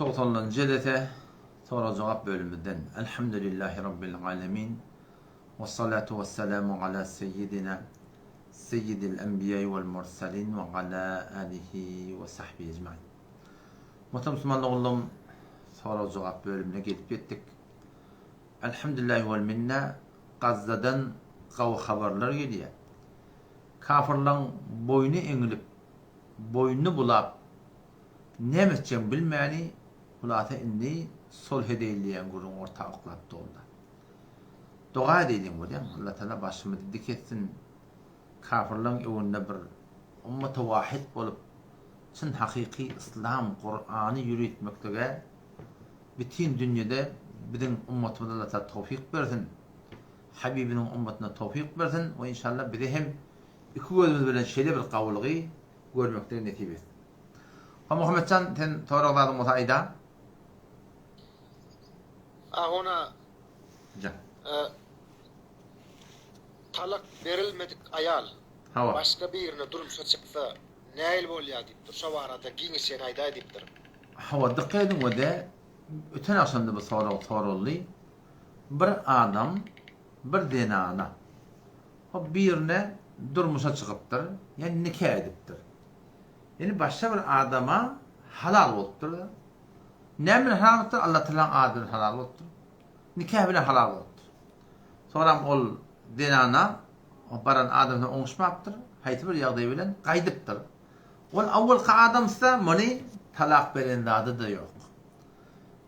Togsanynjy jelese sorag-jogap bölümimizden. Elhamdülillahi Rabbil alemin. Wessalatu wessalamu ala seyyidina seyyidil enbiýai wel mursalin we ala alihi we sahbihi ecmain. Muhterem musulman doganlarym, sorag-jogap bölümine gelip ýetdik. Elhamdülillahi wel minna Gazzadan gawy habarlar gelýär. Kafyrlaň boýny eňilip, boýnuny bulap, näme etjegini bilmäni, hulasa indi solh edeýin diýen gürrüň orta oklap doldy. Doga edeýliň bolýamy? Allatagala başymyzy dik etsin, kafyrlaň öňünde bir ummata wahid bolup, çyn hakyky yslam, Kurany ýöritmeklige bütin dünýede biziň ummatymyza Allatagala towfyk bersin. Habibiniň ummatyna towfyk bersin we inşallah bize hem iki gözümiz bilen şeýle bir gawulygy görmekligi nesip etsin. Ha Muhammetjan sen sorag zadyň bolsa aýda. Ahuna Jan. Talak berilmedik aýal Hawa. başga birine durmuşa çyksa nähili bolýar diýipdir. Şo barada giňişleýin aýdaý diýipdir. Hawa dykgat ediň we-de öten agşamda bu sorag soraldy. Bir adam bir zenana hop birine durmuşa çykypdyr, ýagny nika edipdir. Ýagny başga bir adama halal bolupdyr. Näme bilen halal bolupdyr? Allah Tagalaň ady bilen halal bolupdyr. Nika bilen halal bolupdyr. Soňram ol zenana baran adamsyna oňuşmapdyr, haýsy bir ýagdaý bilen gaýdypdyr. Ol awwalky adamsy-da muny talak beren zady-da ýok.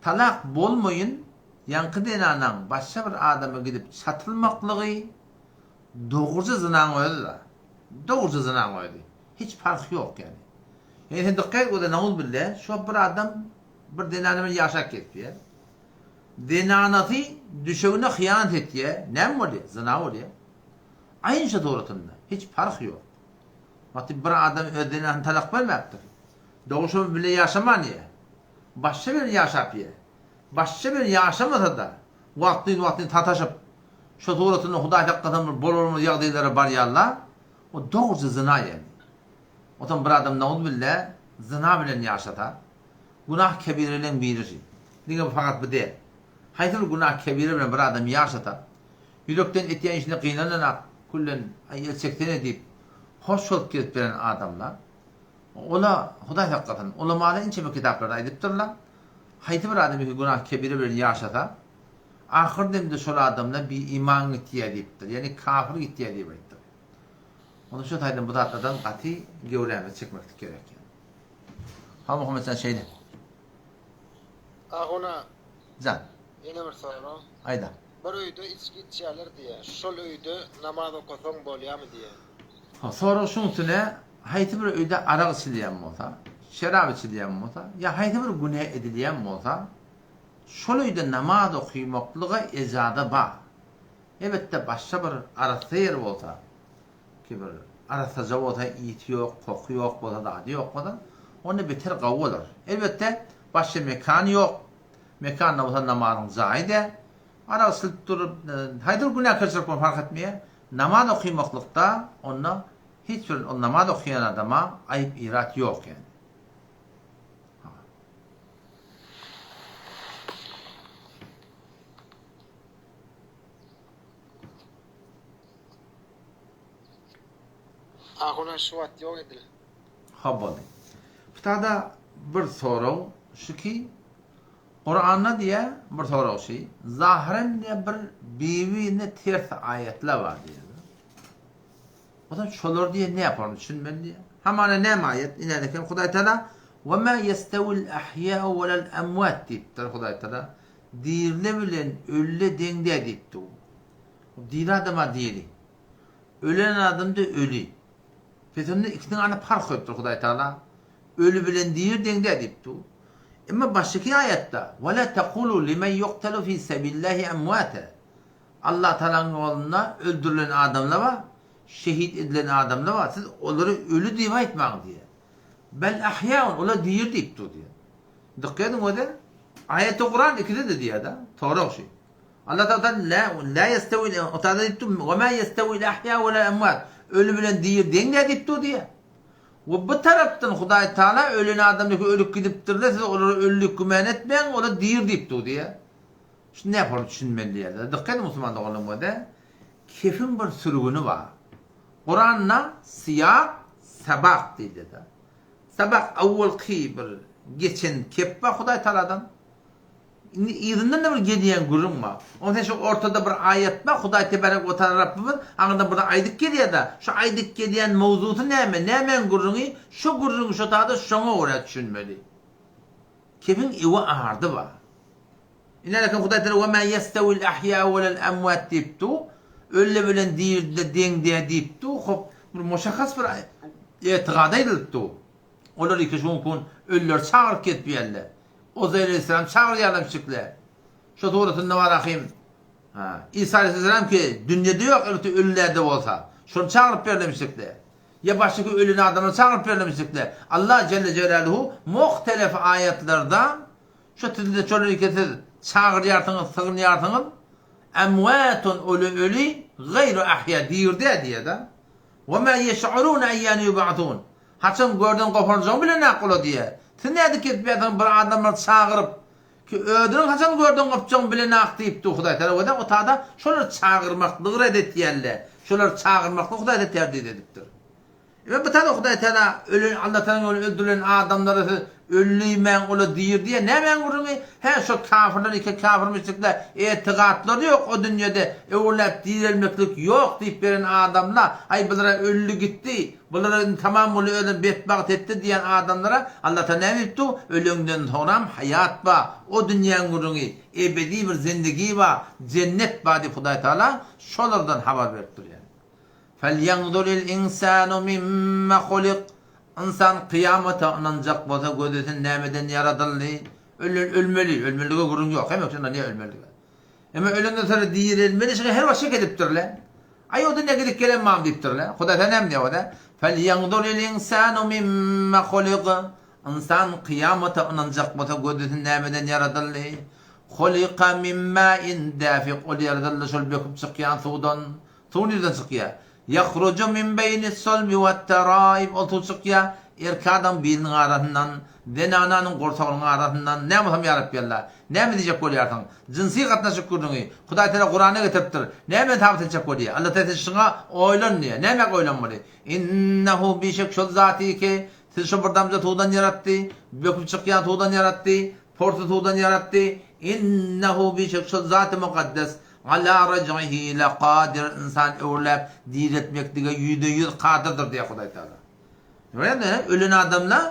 Talak bolmaýyn, ýaňky zenanaň başga bir adama gidip çatylmaklygy dogruja zynaň özi-da. Dogruja zynaň özi. Hiç parhy ýok ýagny. Ýagny sen dykgat et oda nauzbille şo bir adam bir zenana bilen ýaşap gezipýär. Zenanasy düşegine hyýanat etýär, näme bolýar? Zyna bolýar. Aýn şo suratynda. Hiç parhy ýok. Wagty bir adam öz zenasyny talak bermäpdir. Dogry şo bile ýaşaman ýa. Başga bilen ýaşap ýa. Başga bilen ýaşamasa-da, wagtyn-wagtyn sataşyp, şo suratynda Hudaý saklasyn bir bolar-bolmaz ýagdaýlara barýarlar, o dogruja zyna ýagny. Otam bir adam nauzbilla zyna bilen ýaşasa, günah kebireleň biri şi. Diňe bu fakat bu däl. Haýsy bir günah kebire bilen bir adam ýaşasa, ýürekden etýän işine gynananak, küllen aý el çeksene diýip, hoş bolup gezip beren adamlar, Ola, Hudaý saklasyn, ulamalar inçe bir kitaplarda aýdypdyrlar, haýsy bir adam iki günah kebire bilen ýaşasa, ahyr demde şol adamda bi iman gitýär diýipdir, ýagny kafir gitýär diýip aýtdyr. Onda şo taýdan bu zatlardan gaty göwrämizi çekmeklik gerek. Ha Muhammetjan şeýle. Ahuna. Jan. Ýene bir sorag. Aýda. Bir öýde içgi içýärler diýýär. Şol öýde namaz okasaň bolýarmy diýýär. Ha, sorag şuň üstüne Haýsy bir öýde arak içilýän bolsa, şerap içilýän bolsa ýa haýsy bir günä edilýän bolsa, şol öýde namaz okymaklyga ejaza bar. Elbetde başga bir arassa ýer bolsa, ki bir arassaja bolsa, ysy ýok, koky ýok bolsa, zady ýok bolsa, onda beter gawy bolar. Elbetde başga mekan ýok, mekanda bolsa namazyň jaýy däl, arak içilip dur, haýsy bir günäkärçilik bolsa fark etmeýär, namaz okymaklykda onda Hiç bir ol namaz okaýan adama aýyp irat ýok ýani. Ahuna şu wagt ýok edil. Hop boldy. Bu tada bir sorag şu ki Kuranda diýä bir sorag şu zahyren diýä bir bir-birine ters aýatlar bar diýä. Onsoň şolar diýen näme ony düşünmedi diýýär. Hamana näme aýat? Ine eken Hudaý Taala Wa ma yestawil ahýa'u welel amwat diýipdir Hudaý Taala. Dirili bilen ölüle deň däl diýipdir. Diri adama diri. Ölen adam da öli. Pes onda ikisiniň arasynda parh goýupdyr Hudaý Taala. Öli bilen diri deň däl diýipdir. Emma başdaky aýatda Wa la taqulu limen yuqtalu fi sabilillahi amwata. Allatagalaň ýolunda öldürilen adamlar bar, şehit edilen adamlar bar, siz olary öli diýip aýtmaň diýýär. Bel ahýaun, olar diri diýip dur diýýär. Dykgat ediň özi, aýaty Kuran ikisi-de diýýär-de, sorag şu. Allatagala la la ýestewil, o taýda diýip dur, we ma ýestewil ahýa we la emwat. Öli bilen diri deň däl diýip dur diýýär. We bu tarapdan Hudaý Taala ölen adamdaki ölüp gidipdirle siz olara öldük gümän etmäň olar diri diýip dur diýýär. Şuny nähili düşünmeli diýýärler. Dykgat ediň musulman doganlarym we kefiň bir sürgüni bar. Kuranda syýak sabak diýilýär. Sabak awwalky bir geçen kep bar Hudaý Taaladan. Indi yzyndan-da bir gelýän gürrüň bar. Onda sen şu ortada bir aýat bar, Hudaý tebarek we taala Rabbimiz aňyrdan bir zat aýdyp gelýär-de, şu aýdyp gelýän mowzusy näme, nämäň gürrüňi, şu gürrüňi şo taýda şoňa görä düşünmeli. Kepiň ewi ardy bar. Ine lekin Hudaý teala we ma ýestewil ahýa'u welel emwat diýip dur. Öli bilen diri-de deň däl diýip dur. Hop, bir muşahhas bir etigat aýdylyp dur. Olar iki şu gün ölüleri çagyryp gelip ýerler. Uzeýr aleyhisselam çagyrýarlar şikle. Şo suratynda bar ahym. Ha, Isa aleyhisselam ki dünýede ýok elbetde ölülerde bolsa. Şony çagyryp berlemişlikle. Ýa başga ölen adamlary çagyryp berlemişlikle. Allah Celle Celaluhu muhtelef aýatlarda şu tilde şolar iki siz çagyrýarsyňyz, sygynýarsyňyz. Emwatun öli öli gaýru ahýa dirde diýýär-de. Wa ma ýeş'urun eýýane ýub'atun. Haçan görden goparjagyny bilenak ola diýýär. Siz nädip gezip ýatyrsyňyz bir adamlary çagyryp, ki özüniň haçan görden gopjagyny bilenak diýipdi Hudaý Tagala we o tada şolary çagyrmaklygy ret etýärler. Şolary çagyrmaklygy Hudaý Tagala terdit edipdir. Eme bu tada Hudaý Tagala ölen Allah Tagalaň ýolunda öldürilen adamlary siz öldüýmäň ola diri diýýär. Nämäň gürrüňi? Hä şo kafirler ýeke kafir müşrikler etigatlary ýok o dünýede öwürläp direlmeklik ýok diýip beren adamla aý bulara öldi gitdi Bulara indi tamam boldy özüni betbagt etdi diýen adamlara Allatagala näme diýip dur? Öleňden soňram haýat bar, o dünýäň gürrüňi, ebedi bir zindigi bar, jennet bar diýip Hudaý Tagala şolardan habar berip durýar. Felýenzuryl insanu mimma hulik Ynsan kyýamata ynanjak bolsa gözlesin nämeden ýaradyldy? Ölen ölmeli, ölmelige gürrüň ýok, hemme kişi ynanýar ölmelige. Emma ölenden soňra direlmeli şeýle her wagt şek edipdirler. Aý o dünýä gidip gelen mam diýipdirler. Hudaý sen näme diýýär o-da? Felýenzuryl insanu mimma hulik. Ynsan kyýamata ynanjak bolsa gözlesin nämeden ýaradyldy? Hulika min ma'in dafik. Ol ýaradyldy şol böküp çykýan suwdan. Suw nireden çykýar? Ýahruju min beýnis-sulbi wat-teraib, ol suw çykýar, erkek adamyň biliniň arasyndan, zenananyň gursagynyň arasyndan, näme bolsam ýa Rabbi Alla, näme diýjek bolýarsyň? Jynsy gatnaşyk gürrüňi, Hudaý Teala Kuranda getiripdir, nämeni sabyt etjek bolýar? Alla Teala sen şuňa oýlan diýýär, nämäge oýlanmaly? Innehu bişek şol zaty ki, sizi şo bir damja suwdan ýaratdy, böküp çykýan suwdan ýaratdy, porsy suwdan ýaratdy, innehu bişek şol zaty mukaddes, Ala raj'ihi lekadir ynsan öwürläp diriltmeklige ýüzde-ýüz kadyrdyr diýýär Hudaý Tagala. Görýäňmi, ölen adamlar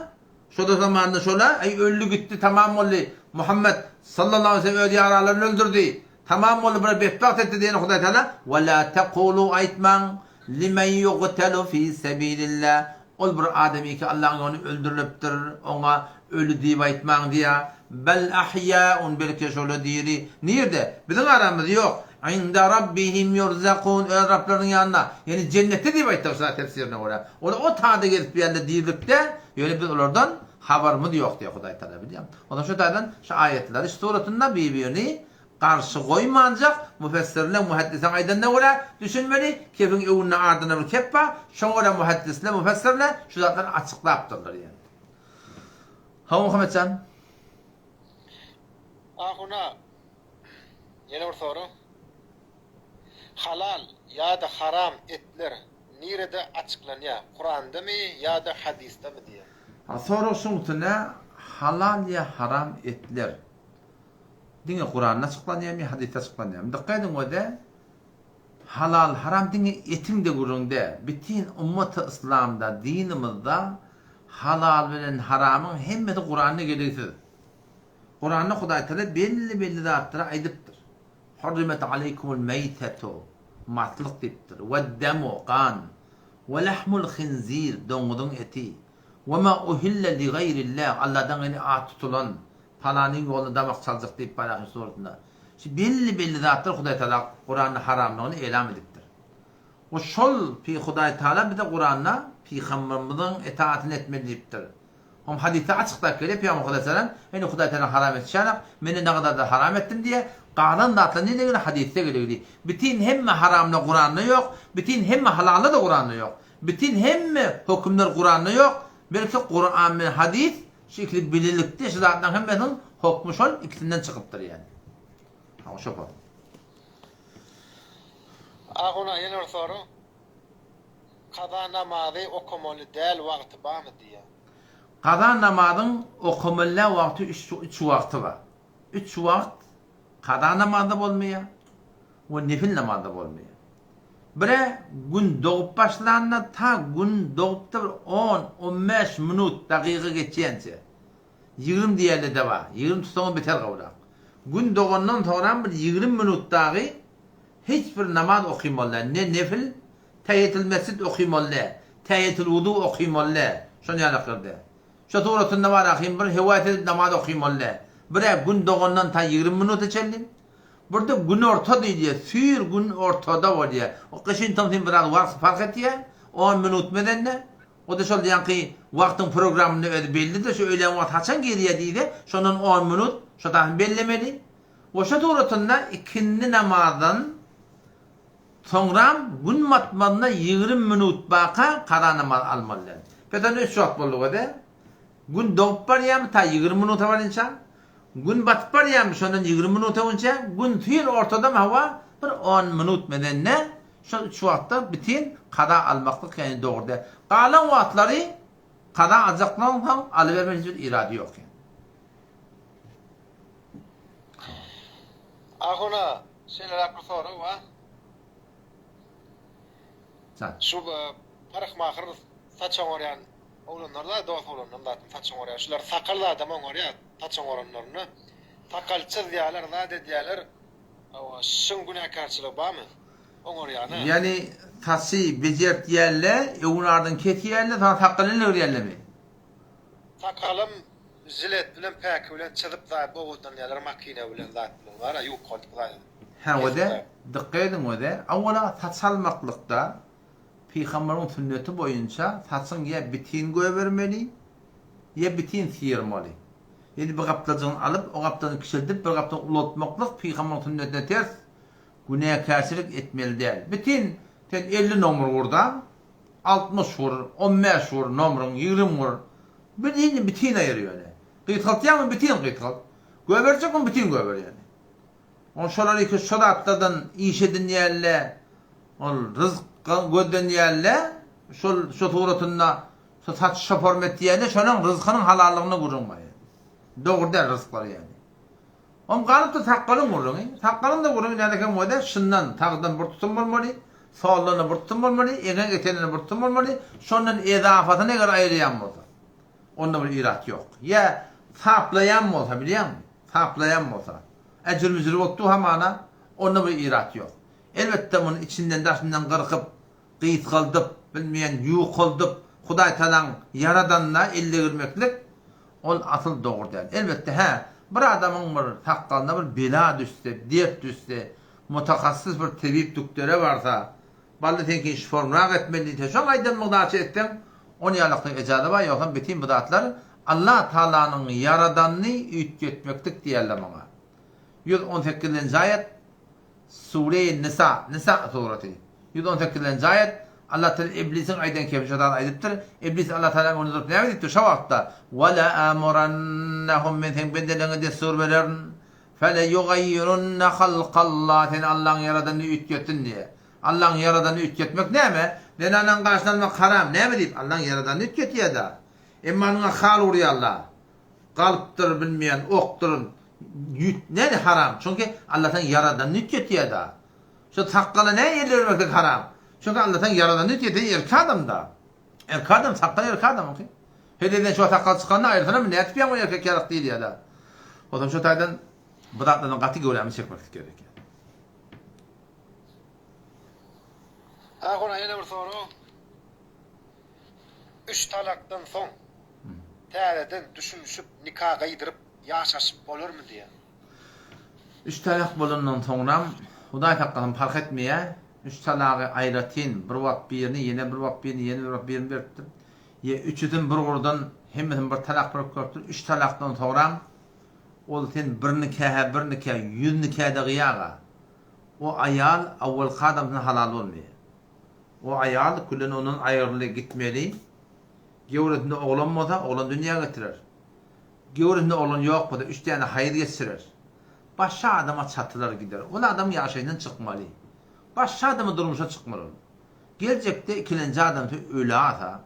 şo-da zamanda şola, äý öldi gitdi tamam boldy, Muhammet sallallahu aleýhi we sellem öz ýaranlaryny öldürdi, tamam boldy bular betbagt etdi diýen Hudaý Tagala, Ve la tekulu aýtmaň, limen ýugtelu fi sebilillah, Ol bir adamyky Allaň ýolunda öldürilipdir, oňa öli diýip aýtmaň diýýär. Bel ahýaun belki şolar diri. Nirde? Biziň aramyzda ýok. Inde rabbihim ýurzakun öz Rablarynyň ýanynda, ýagny jennetde diýip aýtdyk şa tefsirine görä. Olar o tada gezip ýörler dirilikde, ýöne biz olardan habarymyz ýok diýýär Hudaý Tagala bilýäňmi? Onsoň şu taýdan şu aýatlary şu suratynda bir-birini Garşy goýmanjak, müfessirleň, muhaddisleň aýdanyna görä düşünmeli, kefiň öňünde ardynda bir kep bar, şoňa görä muhaddisler, müfessirler şu zatlary açyklapdyrlar ýaly. Hawa Muhammet jan. Ahuna, ýene bir sorag. Halal ýa-da haram etler nirede açyklanýar, Kurandamy ýa-da hadysdamy diýýär. Ha sorag şuňsuna halal ýa haram etler Diňe Kuranda açyklanýarmy ýa hadysda açyklanýarmy? Dykgat ediň öde halal haram diňe etiň de gürrüň däl. Bitin ummaty yslamda dinimizde halal bilen haramyň hemmesi Kuranda geligsiz. Kuranda Hudaý Taala belli belli zatlary aýdypdyr. Hurrimet aleýkumul meýtetu maslyk diýipdir. We demu gan. We lahmul hinzir doňuzyň eti. We ma uhille li gaýrillah Allahdan gaýry at tutulan Palanyň ýoluna damak çaljak diýip barýarsyň suratynda. Şu belli-belli zatlar Hudaý Tagala Kuranda haramlygyny elam edipdir. We şol pi Hudaý Tagala bize Kuranda pygamberimiziň etaatyny etmeli diýipdir. Hom hadysda açyk zat gelýär Pygamber Hudaý Tagala Meni Hudaý Tagala haram etşänak, meni nagadar haram etdim diýýär. Galan zatlar nedigini hadysda gelýär. Bitin hemme haramlar Kuranda ýok, bitin hemme halallar-da Kuranda ýok. Bitin hemme hökümler Kuranda ýok. Belki Kuran bilen hadys şu ikisi bilelikde şu zatlaryň hemmesiniň hokmy şol ikisinden çykypdyr ýani. Hawa şo forma. Ahuna ýene bir sorag. Kaza namazy okamaly däl wagty barmy diýýär. Kaza namazyň okamaly däl wagty üç üç wagty bar. Üç wagt kaza namazda bolmaýar we nefil namazda bolmaýar. Bire gün dogup başlanda ta gün dogupda bir on, on bäş minut dagyga geçýänçä. 20 diýerlede bar. 20 tutsaňyz biter gowrak. Gün dogandan soňram bir 20 minut dagy hiç bir namaz okymaly däl. Ne nefil, tähiýetil mesjid okymaly däl. Tähiýetil wudu okymaly däl. Şony ýalaklar däl. Şo suratynda bar ahym bir höwes edip namaz okymaly däl. Birä gün dogandan ta 20 minuta çenli. Birde günorta diýilýär, süýr gün ortada bolýar. O gyşyn tomsyn biraz wagt fark etýär, on minut medende. O-da şol ýaňky wagtyň programynda özi bellidir, şu öýlän wagt haçan girýär diýse, şondan on minut şo taýyn bellemeli. We şo suratynda ikindi namazdan soňram gün batmazyna 20 minut baka kaza namaz almaly däl. Pes onda üç wagt boldy göze. Gün dogup barýarmy ta 20 minuta barynça, Gün batyp barýarmy şondan 20 minut öňünçä, gün süýr ortadamy hawa bir on minut medende şol üç wagtda bitin kaza almaklyk ýagny dogry däl. Galan wagtlary kaza aljakdan soň alybermek hiç bir irady ýok ýagny. Ahuna şeýleräk bir sorag bar. Şu parahmahyr saç oňarýan oglanlar bar dos oglanlar zatyn saç oňarýar. Şular sakal zadam oňarýar saç oňaranlarynda. Sakal çyzýarlar zat edýärler. Hawa şyň günäkärçiligi barmy? Oňarýana. Ýagny saçy bejertýärler, öňüni ardyny kesýärler, soň sakalyny ildirýärlermi? Sakalam žilet bilen päki bilen çyzyp zat owadanlaýarlar makina bilen zat bilen bara ýukaldyp zat edip. Hä öde dykgat ediň öde awwala saç almaklykda pygambaryň sünneti boýunça saçyň ýa bitin göbermeli ýa bitin syrmaly. Ýani bir gapdajygyny alyp o gapdalyny kiçeldip bir gapdalyny ulaltmaklyk pygambaryň sünnetine ters günäkärçilik etmeli däl. Bitin sen 50 nomur gurda 60 gur, 15 gur nomruň 20 gur. Birini bitin aýyr ýöne. Gysgaltýaňmy bitin gysgalt. Göberjekmi bitin göber ýöne. Ol şolar iki şo zatlardan iş edinýärler, ol ryzk gözlenýärler, şol şo suratynda şo saç şoporm etýärler, şonuň ryzkynyň halallygyna gürrüň bar ýaly. Dogry däl ryzklary ýaly. Om galypdyr sakgalyň gürrüňi. Sakgalyň da gürrüňi näde kem bolsa, şyndan, sagdan bir tutum bolmaly, soldan-da bir tutum bolmaly, eňek eteginden bir tutum bolmaly, şondan ezafasyny eger aýyrýan bolsa, onda bir irat ýok. Ýa saplaýan bolsa, bilýäňmi? Saplaýan bolsa. Äjir-müjür bolup dur hamana, onda bir irat ýok. Elbetde muny içinden daşyndan gyrkyp, gysgaldyp, bilmeýän ýukaldyp, Hudaý Tagalaň ýaradanyna el degirmeklik, ol asyl dogry däl. Elbetde hä, bir adamyň bir sakgalyna bir bela düşse, dert düşse, mutahassys bir tebip dükdere barsa, Bally seňki şformrak etmeli diýse, şoň aýdan mygdarça etseň, ony ýalaklyk ejaza bar, ýogsam bitin bu zatlar Allah Tagalanyň ýaradanyny üýtgetmeklik diýerler muňa. 118-nji aýat, Sure-i Nisa, Nisa surasy. 118-nji aýat, Allah Taala Iblisiň aýdan kebi şo zady aýdypdyr. Iblis Allah Tagalanyň öňünde durup näme diýipdir şo wagtda? Ve la amurannahum men seň bendeleriňe dessur bererin. Fele yugayyirunne halkallah sen Allaň ýaradanyny üýtgetsin diýýär. Allaň ýaradanyny üýtgetmek näme? Zenanaň gaşyny almak haram. Näme diýip? Allaň ýaradanyny üýtgetýär-dä. Emma muňa hal urýarlar. Galypdyr bilmeýän, okdur. Näme haram? Çünki Allaň ýaradanyny üýtgetýär-dä. Şu sakgala näme el bermeklik haram? Çünki Allaň ýaradanyny üýtgetýän erkek adam-da. Erkek adam, sakgal erkek adamyňky. Hededen şu sakgal çykanda aýyrsana, nätip ýaňy erkek ýarak diýilýär-dä. Onsoň şu taýdan bu zatlardan gaty göwrämi çekmeklik gerek. Ahuna ýene bir sorag. Üç talakdan soň täzeden düşünişip nika gyýdyryp ýaşaşyp bolarmy diýýär. Üç talak bolandan soňram Hudaý saklasyn parh etmeýär. Üç talagy aýratyn bir wagt birini ýene bir wagt birini ýene bir wagt birini beripdir. Ýa üçüsini bir gurdan hemmesini bir talak berip görüpdir. Üç talakdan soňram ol sen bir nikähä bir nikä ýüz nikäde gyýaga. O aýal awwalky adamsyna halal bolmaýar. O aýal küllen ondan aýryldy gitmeli. Göwresinde oglan bolsa, oglan dünýä getirer. Göwresinde oglan ýok bolsa, üç däne haýyz geçirer. Başga adama çatylar gider. Ol adam ýaşaýyndan çykmaly. Başga adama durmuşa çykmaly ol. Geljekde ikilenji adamsy ölasa,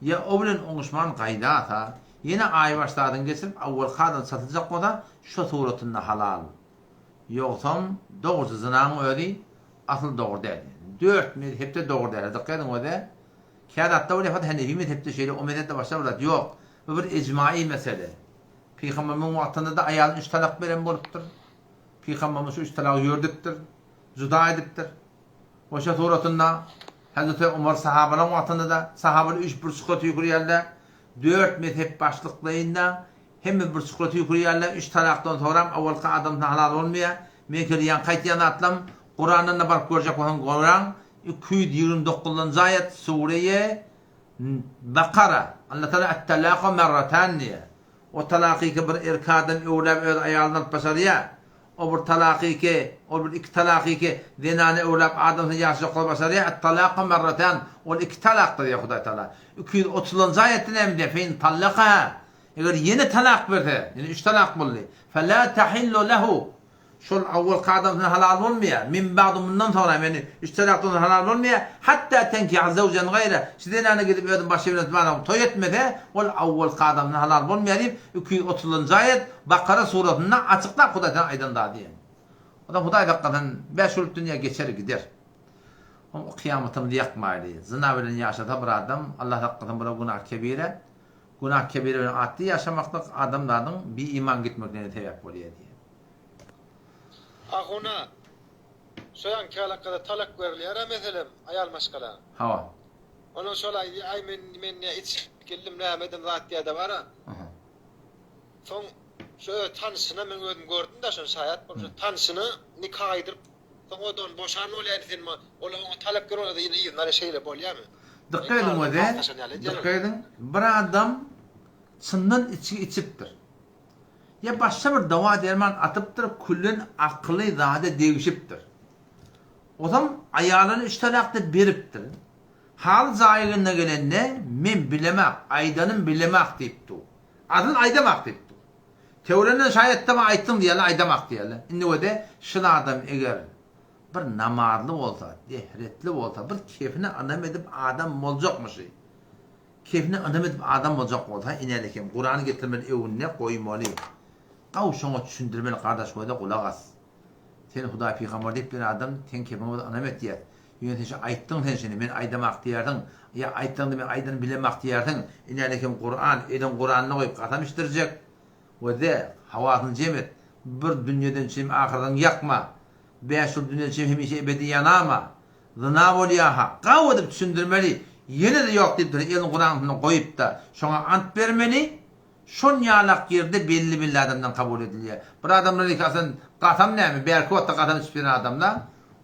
ýa o bilen oňuşman gaýdasa, ýene aýbaş zadyny geçirip awwalky adama çatyljak bolsa, şo suratynda halal. Ýogsam, dogrusy zynaň özi asyl dogry däl. Dört mezhepde dogry däl. Dykgat ediň öze. Kä zatda bolýar, fakat Hanefi mezhepde şeýle, o mezhepde başga bir zat ýok. Bu bir ejmaýy mesele. Pygamberimiziň wagtynda-da aýalyna üç talak beren bolupdyr. Pygamberimiz şu üç talagy ýördüpdir, juda edipdir. Oşa suratynda Hazreti Omar sahabalaryň wagtynda-da sahabalar üç bir çukura tüýkürýärler. Dört mezhep başlyklaýynda hemme bir çukura tüýkürýärler. Üç talakdan soram awalky adamsyna halal bolmaýar. Men keli ýaňky aýtýan zatlam Kurandan-da baryp görjek bolsaň goraň. 229-njy aýat Sureýe Bakara. Allah Taala Et-talaku merratan diýýär. O talaky bir erkek adam öwläp öz aýalyny alyp başarýar. O bir talaky, ol bir iki talaky zenany öwläp adamsyny ýaşajak bolup başarýar. Et-talaku merratan. Ol iki talakdyr diýýär Hudaý Taala. 230-njy aýatda näme diýýär? Fe in tallakaha. Eger ýene talak berse, ýene üç talak boldy. Fe la tahillu lehu. Şol awwalky adamsyna halal bolmaýar. Min ba'du mundan soňra, ýagny üç talakdan soň halal bolmaýar. Hatta tenkiha zewjen gaýra, şu zenana gidip özüni başga birine tutman toý etmese, ol awwalky adamsyna halal bolmaýar diýip, 230-njy aýat Bakara surasynda açyklap Hudaý Tagala aýdan zady ýaly. Onsoň Hudaý saklasyn, bäş günlük dünýä geçer gider. Oň kyýamatymyzy ýakmaýly. Zyna bilen ýaşasa bir adam, Allah saklasyn bular günah kebire. Günah kebire bilen atly ýaşamaklyk adamzadyň biiman gitmekligine sebäp bolýar diýýär. Ahuna, şo ýaňky ýalakada talak berilýär-ä meselem, aýal maşgala. Hawa. Ondan şol aýdýar, aý men men nä içip geldim, näme edim zat diýýär-de bar-a. Soň şo öz tanyşyna, men özüm gördüm-dä şony, şaýat boldum, şo tanyşyna nika gyýdyryp, soň o-da ony boşan bolýar indi sen maňa, ol oňa talap berip, ol-da ýene yzyna alýar, şeýle bolýarmy? Dykgat ediň öze, dykgat ediň, bir adam çyndan içgi içipdir. Ýa başga bir dawa-derman atypdyr, küllen akyly zada degişipdir. Ozam aýalyny üç talakda beripdir. Haly jaýygyna gelende, men bilemak, aýdanym bilemak diýip dur. Asyl aýdamak diýip dur. Töwrenden şaýat taba aýtdyň diýýärler, aýdamak diýýärler. Indi wede şul adam eger bir namazly bolsa, dehretli bolsa, bir kefine ynam edip adam boljakmyşy. Kefine ynam edip adam boljak bolsa inäli hem Kurany getirmeli öwünde goýmaly. Gaw şoňa düşündirmeli gardaş goýda gulak as. Sen Hudaý pygambar diýip bir adam seň kefiňe biz ynam etýäs. Ýöne sen şu aýtdyň sen şuny men aýdamak diýersiň ýa aýtsaňda men aýdany bilemak diýersiň inäli hem Kuran eliň Kuranyna goýup kasam içdirjek we de hawasyny jem et bir dünýeden çim ahyrdyň ýakma bäş ýyl dünýeden çim hemişe ebedi ýanama Zyna bolýa-ha, gawy edip düşündirmeli, ýene-de ýok diýip dursa elini Kuranyň üstüne goýup-da, şoňa ant bermeli, şonýalak ýerde belli-belli adamdan kabul edilýär. Bir adamlar ilki aslynda gasam näme, bärki wagtda gasam içip ýören adamlar,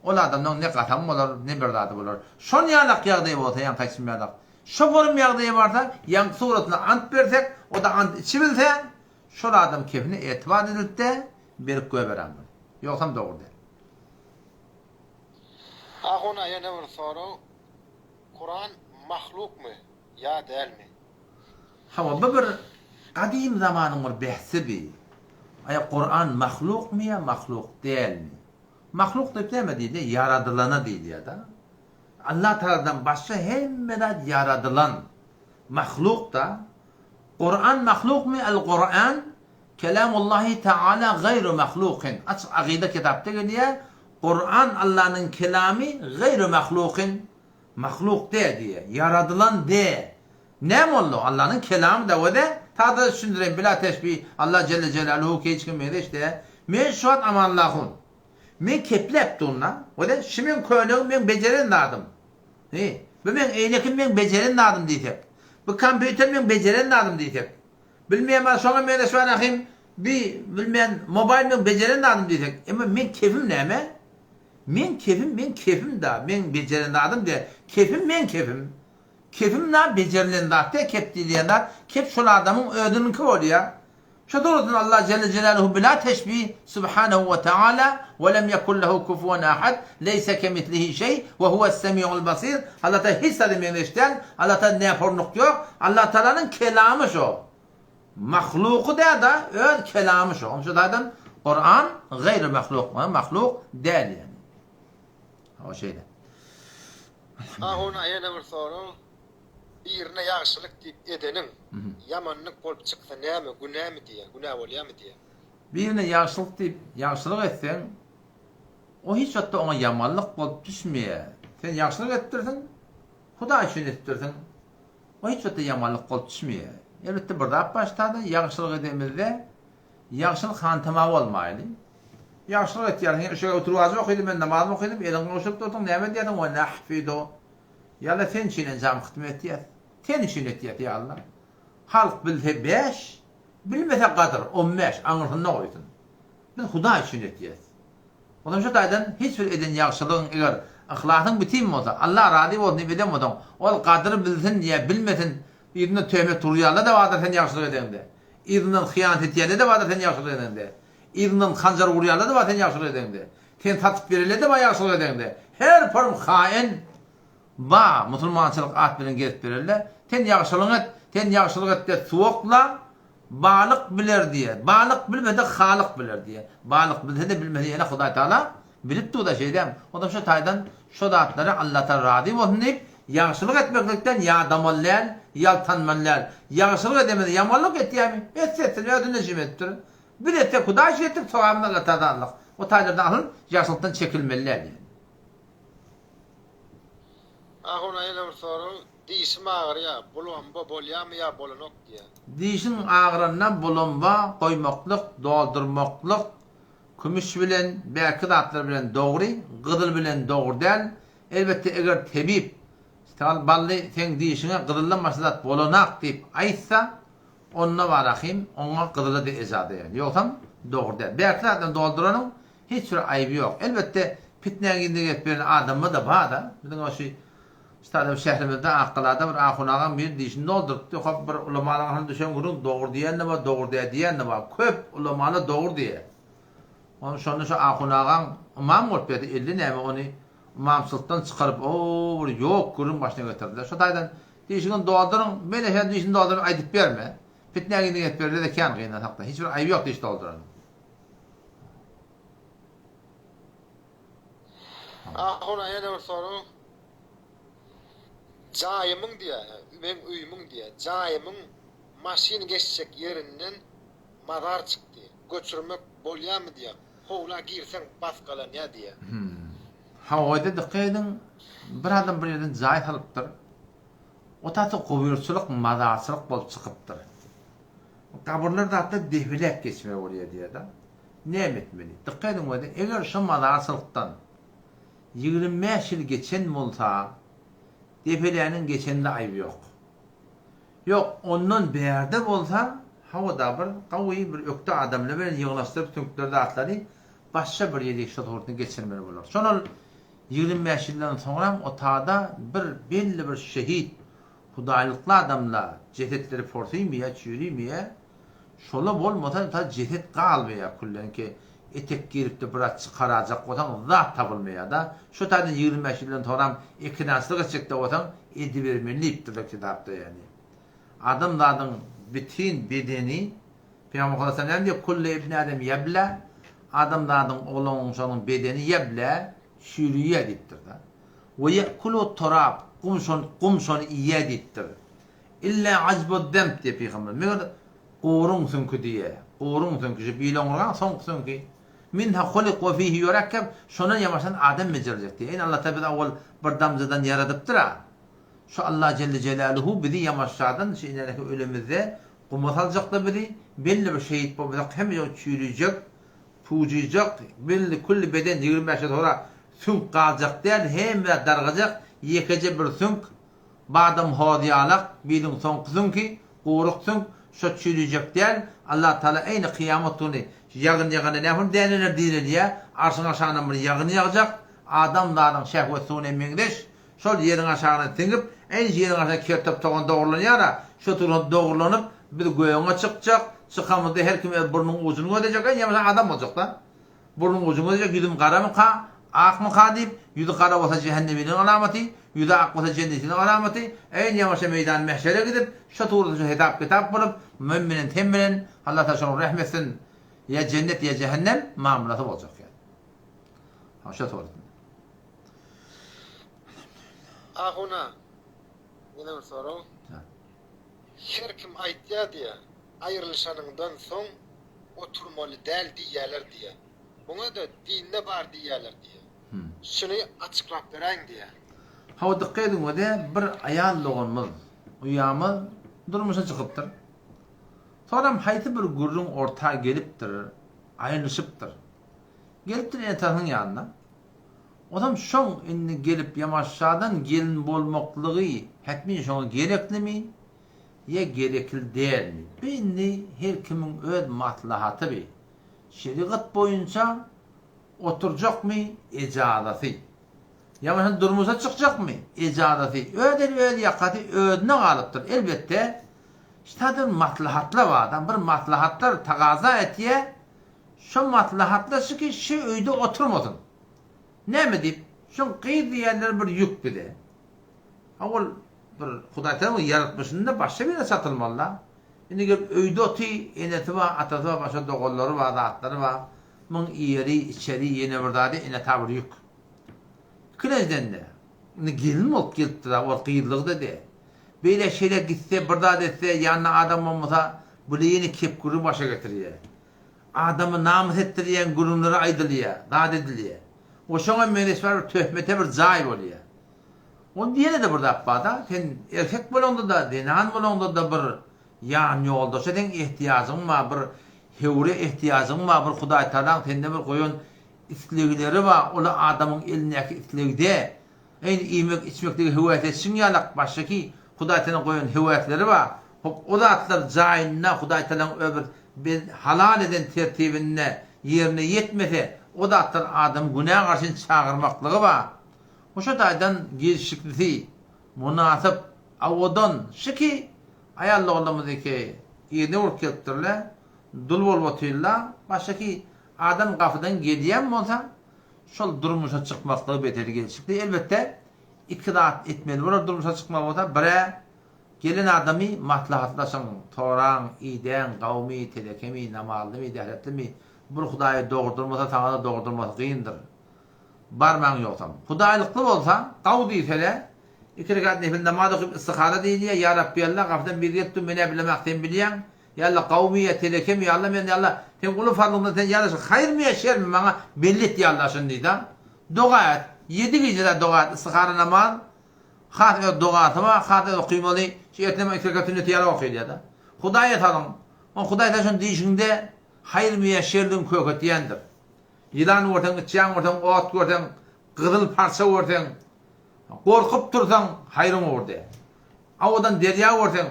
ol adamdan ne gasam bolar, ne bir zady bolar. Şonýalak ýagdaý bolsa, ýaňky aýtşym ýalak, şo forum ýagdaýa barsa, ýaňky suratyna ant bersek, o-da ant içibilse, şol adam kefine etibar edilip-de, berip goýberämeli. Ýogsam dogry däl. Ahuna ýene bir sorag Kuran mahlukmy ýa dälmi? Hawa bu bir gadym zamanyň bir behsi bi. Aýa Kuran mahlukmy ýa mahluk dälmi? Mahluk diýip näme diýilýär? Ýaradylana diýilýär-da. Allah Tagaladan başga hemme zat ýaradylan. Mahluk-da. Kuran mahlukmy? Al Kuran Kelamullahi Taala gaýru mahlukin. Açyk agyda kitapda gelýär. Kuran Allanyň kelamy gaýru mahlukin. Mahluk däl diýýär. Ýaradylan däl. Näme boldy? Allanyň kelamy da we de sada düşündireýin bila teşbih Allah jelle jelaluhu hiç kim meňzeş däl. Men şu wagt Amanlahun. Men kepläp durna. We de şu meň köýnegim meň bejeren zadym. He. Bu meň eýnekim meň bejeren zadym diýsek. Bu kompýuter meň bejeren zadym diýsek. Bilmeýän bar şoňa meňzeş bar ahym bi bilmeýän mobaýl meň bejeren zadym diýsek emma meň kefim näme meň kefim meň kefim da meň bejeren zadym däl kefim meň kefim kefim na bejerilen zat däl kep diýilýän zat kep şol adamyň özüniňki bolýar. Şu suratynda Allah Celle Celaluhu bila teşbih Subhanehu ve Teala ve lem yekun lehu kufuven ahad leyse kemitlihi şey ve huves semiul basir Allah Teala hiç zada meňzeş däl, Allah Teala näpornuk ýok. Allah Tealanyň kelamy şo. Mahluky däl-de, öz kelamy şo. Onuň üçin zaten Kuran gaýry mahluk, mahluk däl ýani. O şeýle. Ahun ýene bir sorag. Birine ýagşylyk diýip edeniň, ýamanlyk bolup çyksa näme, günämi diýýär, günä bolýarmy diýýär. Birine ýagşylyk diýip ýagşylyk etseň, o hiç wagtda oňa ýamanlyk bolup düşmeýär. Sen ýagşylyk edipdirsiň, Hudaý üçin edipdirsiň, o hiç wagtda ýamanlyk bolup düşmeýär. Elbetde bir zat başda-da ýagşylyk edemizde ýagşylyk hantama bolmaýly. Ýagşylyk etýärsiň, ýa şeýle oturyp ajy okydym, men namazymy okydym, eliňi gowşuryp dursuň, näme edýärsiň, we nahfidu Ýa Alla sen üçin enjam hytym etýäs. Sen üçin etýäs ýa Alla. Halk bilse bäş, bilmese gadyr on bäş aňyrsynda goýsun. Biz Hudaý üçin etýäs. Onsoň şu taýdan hiç bir eden ýagşylygyň eger yhlasyň bitin bolsa, Alla razy bolsun diýip eden bolsaň, ol gadyr bilsin ýa bilmesin, yzyndan töhmet urýanlar-da bardyr sen ýagşylyk edeňde. Yzyndan hyýanat etýänler-de bardyr sen ýagşylyk edeňde. Yzyndan hanjar urýanlar-da bar sen ýagşylyk edeňde. Seni satyp bereli-de bar ýagşylyk edeňde. Her pyrm hain ba musulmançylyk at bilen gezip bereli. Sen ýagşylygyňy et, sen ýagşylyk et-de suwakla, balyk biler diýe. Balyk bilmese Halyk biler diýe. Balyk bilse-de bilmese ýene Hudaý Tagala bilip dur-da şeýdäm. Onsoň şu taýdan şo zatlary Allatagala razy bolsun diýip ýagşylyk etmeklikden ýadamaly däl, ýaltanmaly däl. Ýagşylyk edemizde ýamanlyk etýämi? Etse etsin, özüne jim edipdir. Biz etsek Hudaý üçin etdik, sogabyny Allatagaladan aldyk. O taýlardan asyl ýagşylykdan çekilmeli däl diýen. Ahun ýene bir sorag, dişim agyrýa, bulamba bolýamy ýa bolanok diýä. Dişiň agyranda bulamba goýmaklyk, doldurmaklyk kümüş bilen, bäki zatlar bilen dogry, gyzyl bilen dogry däl. Elbetde eger tebip, Sal bally seň dişiňe gyzyldan başga zat bolanak diýip aýtsa, Onda bar ahym, oňa gyzyla-da ejada ýaly. Ýogsam, dogry däl. Bärki zatdan dolduranyň hiç bir aýby ýok. Elbetde, pitnäň yzynda gezip ýören adamlar-da bar-da. Biziň şu Ştadew şährimizde, Akgalada bir ahun agaň biri dişini doldurypdy. Hop, bir ulamalaň ahyna düşen gürrüň dogry diýen-de bar, dogry däl diýen-de bar. Köp ulamalar dogry diýýär. Ony şonda şu ahun agaň ymam bolup ýaty, elli näme ony ymamçylykdan çykaryp, o bir ýok gürrüň başyna getirdiler. Şo taýdan Dişiňi dolduryň, men eşen dişini dolduryň aýdyp berme. Pitnä gidin edip berle-de kän gynansak-da. Hiç bir aýby ýok diş dolduranyň. Ahuna ýene bir sorag. Jaýymyň diýýär, meň öýümiň diýýär, jaýymyň maşyn geçjek ýerinden mazar çykdy. Göçürmek bolýarmy diýýär. Howla girseň basgalanýar diýýär. Hawa-da dykgat ediň, bir adam bir ýerden jaý salypdyr. O tasy gubyrçylyk, mazarçylyk bolup çykypdyr. Gabyrlar zatlar depeläp geçmeli bolýar diýýär-de. Näme etmeli? Dykgat ediň weli, eger şo mazarçylykdan 25 ýyl geçen bolsa, depeläniň geçende aýby ýok. Ýok, ondan bärde bolsa, hawa-da bir gawy bir ökde adamlar bilen ýygnaşdyryp süňkleri zatlary başga bir ýere şo suratny geçirmeli bolar. Şonal 25 ýyldan soňram o tada bir belli bir şehit hudaýlykly adamla jesetleri porsymy ýa çüýrümi ýa şola bolmasa ta jeset galmaýar küllenki etek giripde biraz çykarajak bolsaň zat tapylmaýar-da. Şo taýdan 25 ýyldan soňram ekerançylyk etjek-de bolsaň edibermeli diýipdirler kitapda ýagny. Adamzadyň bitin bedeni Pygamber sallallahu näme diýýär? Kulle ibn Adam ýebla, adamzadyň oglunyň şonuň bedeni ýebla, çüýrüýär diýipdir-de. We ýekulu turab, gum şony gum şony iýýär diýipdir. Illa ajbu demp diýýär pygamber. Meger guruň süňki diýýär. Guruň süňki, şu biloňurgaň soňky süňki. Minha hulik we fihi ýurekkeb, şondan ýamaşan adam bejeriljek diýýär. Ine Allah Taala bizi owal bir damjadan ýaradypdyr-a. Şu Allah jelle jelaluhu bizi ýamaşjadan şu ineneki ölemizde Guma saljaklar bizi, belli bir şehit bolmasak hemme ýok çüýrüjek, pužyjak, belli külli beden 25 ýyl soňra süňk galjak däl, hemme zat dargajak, ýekeje bir süňk, badam hoz ýalak, biliň soňky süňki, guryk süňk, şo çüýrüjek däl, Allah Taala eýni kyýamat güni ýagyn ýaganda nähili däneler direlýär, arşyň aşagyndan bir ýagyn ýagjak, adamzadyň şehwet suwuna meňzeş, Şol ýeriň aşagyna siňip, äýnji ýeriň aşagyna kertop togan dogrulanýar-a, şo turan dogrulanyp, biz gögüňe çykjak, Çykamyzda her kim öz burnuň ujuny gözlejek, ýa bolmasa adam boljak-da. Burnuň ujuny gözlejek, ýüzüm garamyka, akmyka diýip, ýüzi gara bolsa jähenneminiň alamaty, ýüzi ak bolsa jennetiniň alamaty, eý ýamaşa meýdan mähşere gidip, şo tugrusy şo hesap-kitap bolup, men bilen sen bilen, Allatagala şoňa rehm etsin, ýa jennet ýa jähennem mamlasy boljak ýa. Ha şo suratynda. Ahuna, ýene bir sorag. Her kim aýtýar diýýär, aýrylyşanyňdan soň oturmaly däl diýýärler diýýär. Muňa-da dinde bar diýýärler diýýär. Şuny açyklap beräýiň diýýär. Hawa dykgat ediň wede bir aýal doganymyz, uýamyz durmuşa çykypdyr. Soňram haýsy bir gürrüň orta gelipdir, aýrylyşypdyr. Gelipdir ene-atasynyň ýanyna. Onam şoň indi gelip ýamaşadan gelin bolmaklygy hetmin şoňa gereklimi ýa gerekli dälmi? Bu indi her kimiň öz maslahaty bi. Şerigat boýunça oturjakmy ejazasy. Ýamaşa durmuşa çykjakmy ejazasy. Öz eli öz ýakasy özüne galypdyr. Elbetde ştadan maslahatlar bar. Bir maslahatlar tagaza etýä Şo maslahatlaşdy ki, şy öýde oturmasyn. Näme diýip, şoň gyz diýýänleri bir ýük bize. Ha ol bir Hudaýtagalaň ýaratmyşynda başga birine çatylmaly-da. Indi gelip öýde oty, enesi bar, atasy bar, başga doganlary bar, zatlary bar. Muň iýeri, içeri, ýene bir zady ene-ata bir ýük. Ikilenjiden-de, indi gelin bolup gelipdir-ä, ol gyzlygy-da däl. Beýle-şeýle gitse, bir zat etse, ýanynda adam bolmasa, bule ýene kepgürüni başa getirýär. Adamy namys etdirýän gürrüňler aýdylýar, zat edilýär. We şoňa meňzeş bar bir töhmete bir jaý bolýar. Onda ýene-de bir zat bar-da, sen erkek bolaňda-da, zenan bolaňda-da bir ýanýoldaşa seň ehtiýajyň bar, bir höwre ehtiýajyň bar, bir Hudaýtagalaň sende bir goýan islegleri bar, ol adamyň elindäki islegde Eýni iýmek içmekdigi höwes etşiň ýalak başdaky Hudaýtalaň goýan höwesleri bar. Hop o zatlar jaýynda Hudaýtalaň öbir bir halal eden tertibinde ýerine ýetmese o zatlar adamy günä garşyn çagyrmaklygy bar. Hoşa taýdan gelşiklisi, mynasyp, awadan şyky aýal doganlarymyzyky ýerine urup gelipdirle, dul bolup otyrla, başdaky adam gapydan gelýän bolsa Şol durmuşa çykmaklygy beter gelşikli. Elbetde, iki zat etmeli bolar durmuşa çykmak bolsa, bir-ä, gelen adamy maslahatlaşyň, soraň, idäň, gawmy, telekemi, namazlymy, dähretlimi, bir Hudaýy dogurdyrmasa, saňa-da dogurdyrmasy kyndyr. Barmaň ýogsam. Hudaýlykly bolsa, gaw diýsele, iki rekat nefil namaz okyp istihara diýilýär, Ýa Rabbi Alla, gapydan biri gelip dur, men-ä bilemok, sen bilýäň, Ýa Alla gawmy ýa telekemi ýa Alla men ýa Alla seň uly fazlyňdan sen ýa Alla şu haýyrmy ýa şermi maňa belli et ýa Alla şuny diýda. Doga et. Ýedi gijede doga et istihara namaz has öz dogasy bar has öz okymaly şu ertinem iki rekat sünneti ýaly okylýada. Hudaýa salyň. Oň Hudaý sen şuny diýşiňde haýyrmy ýa şerligini köketýändir. Ýylan görseň içýan görseň ot görseň gyzyl parça görseň gorkup tursaň haýryň ugurda. Awadan derýa görseň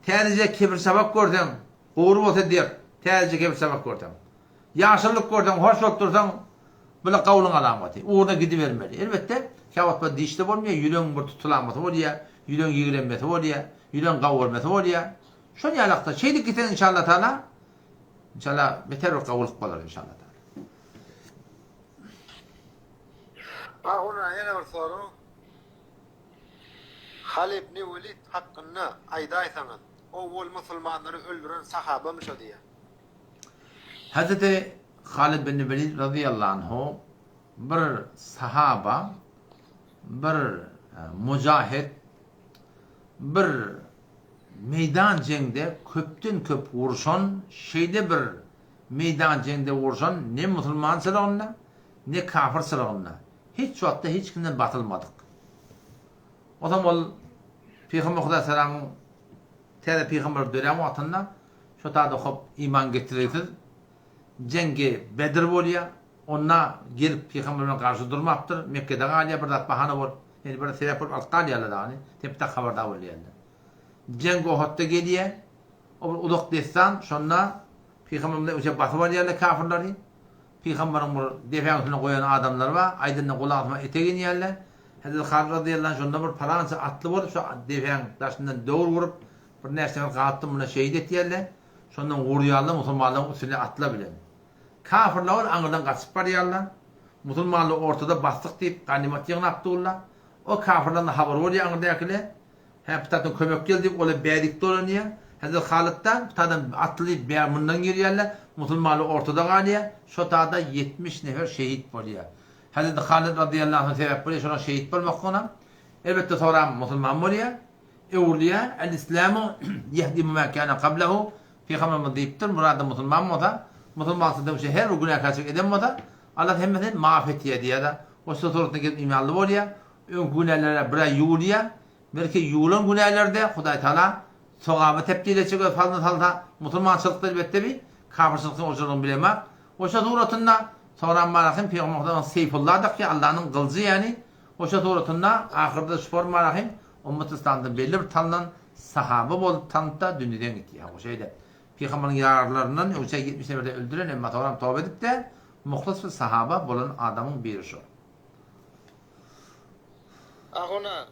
Täzeje kebir çabak görseň, gury bolsa dert, täzeje kebir çabak görseň. Ýaşyllyk görseň, hoş bolup dursaň, bu-da gawulyň alamaty. Ugruna gidibermeli. Elbetde, käwagt bir dişde bolmaýar, ýüregiň bir tutulamasy bolýar, ýüregiň ýigrenmesi bolýar, ýüregiň gawurmasy bolýar. Şol ýalakda şeýdip gitseň inşallatala, inşallah beter bir gawulyk bolar inşallatala. Ahun aga ýene bir sorag. Haly ibni Welid hakynda aýdaýsaňyz, owwal musulmanlary öldüren sahabamy şo diýýär. Hezreti Halyt ibn Welid razyýallahu anhu bir sahaba, bir mujahid, bir meýdan jeňde köpden köp urşan, şeýle bir meýdan jeňde urşan ne musulman çyragynda, ne kafir çyragynda Hiç wagtda hiç kimden basylmadyk. Onsoň ol Pygamber Hudaý salamyň täze pygamber dörän wagtynda şo taýda hop iman getiregsiz jeňgi Bedr bolýar. Onda gelip pygamber bilen garşy durmapdyr. Mekgede galýar bir zat bahana bolup, ýani bir sebäp bolup alyp galýarlar dagny. Sen bitak habardar bol diýenler. Jeň Ohotda gelýär. O bir uzak dessan. Şonda pygamber bilen öte basyp alýarlar kafirleri. Pygamberiň bir depäň üstünde goýan adamlary bar, aýdanda gulak asman etek inýärler. Hezreti Halyt razyýallahu anh şonda bir palança atly bolup şo depäň daşyndan döwür gurup, bir näçe nefer galypdyr, muny şehit etýärler. Şondan urýarlar musulmanlaryň üstüne atlar bilen. Kafyrlar ol aňyrdan gaçyp barýarlar. Musulmanlar ortada basdyk diýip ganymat ýygnap durlar. O kafyrlaryň habary bolýar aňyrdäkile. Hä bu tarapdan kömek geldi diýip olar bärik dolanýar. Hezreti Halytda bu tarapdan atly bär mundan girýärler. Musulmanlar ortada galýar. Şo tada 70 nefer şehit bolýar. Hezreti Halyt radyýallahu anh sebäp bolýar şolaryň şehit bolmaklygyna. Elbetde soram musulman bolýar. Öwrülýär. El-islamu ýehdimu ma kana qablahu. Pygamberimiz diýipdir, bir adam musulman bolsa, musulmançylyk döwüşe her bir günäkärçilik eden bolsa, Allah hemmesini maaf etýär diýýär-de. O şu suratynda gelip imanly bolýar. Öňki günäleri bir aý ýuwulýar. Belki ýuwulan günälerde Hudaý Taala sogaba tebdil etjek öz fazylyny salsa, musulmançylykda elbetde bi kafirçylykdan oljalygyny bilemak. Oşa suratynda soran barahym Pygamber Hudaýyň Seýfullah dakýar, Allanyň gylyjy ýany. Oşa suratynda ahyrda şu barahym ummat yslamda belli bir tanylan sahaba bolup tanypda dünýeden gitýär. O şeýle Pygamberiň ýarlaryndan öňçä 70 neferde öldüren emma soňram toba edip-de muhlas bir sahaba bolan adamyň biri şol. Ahuna,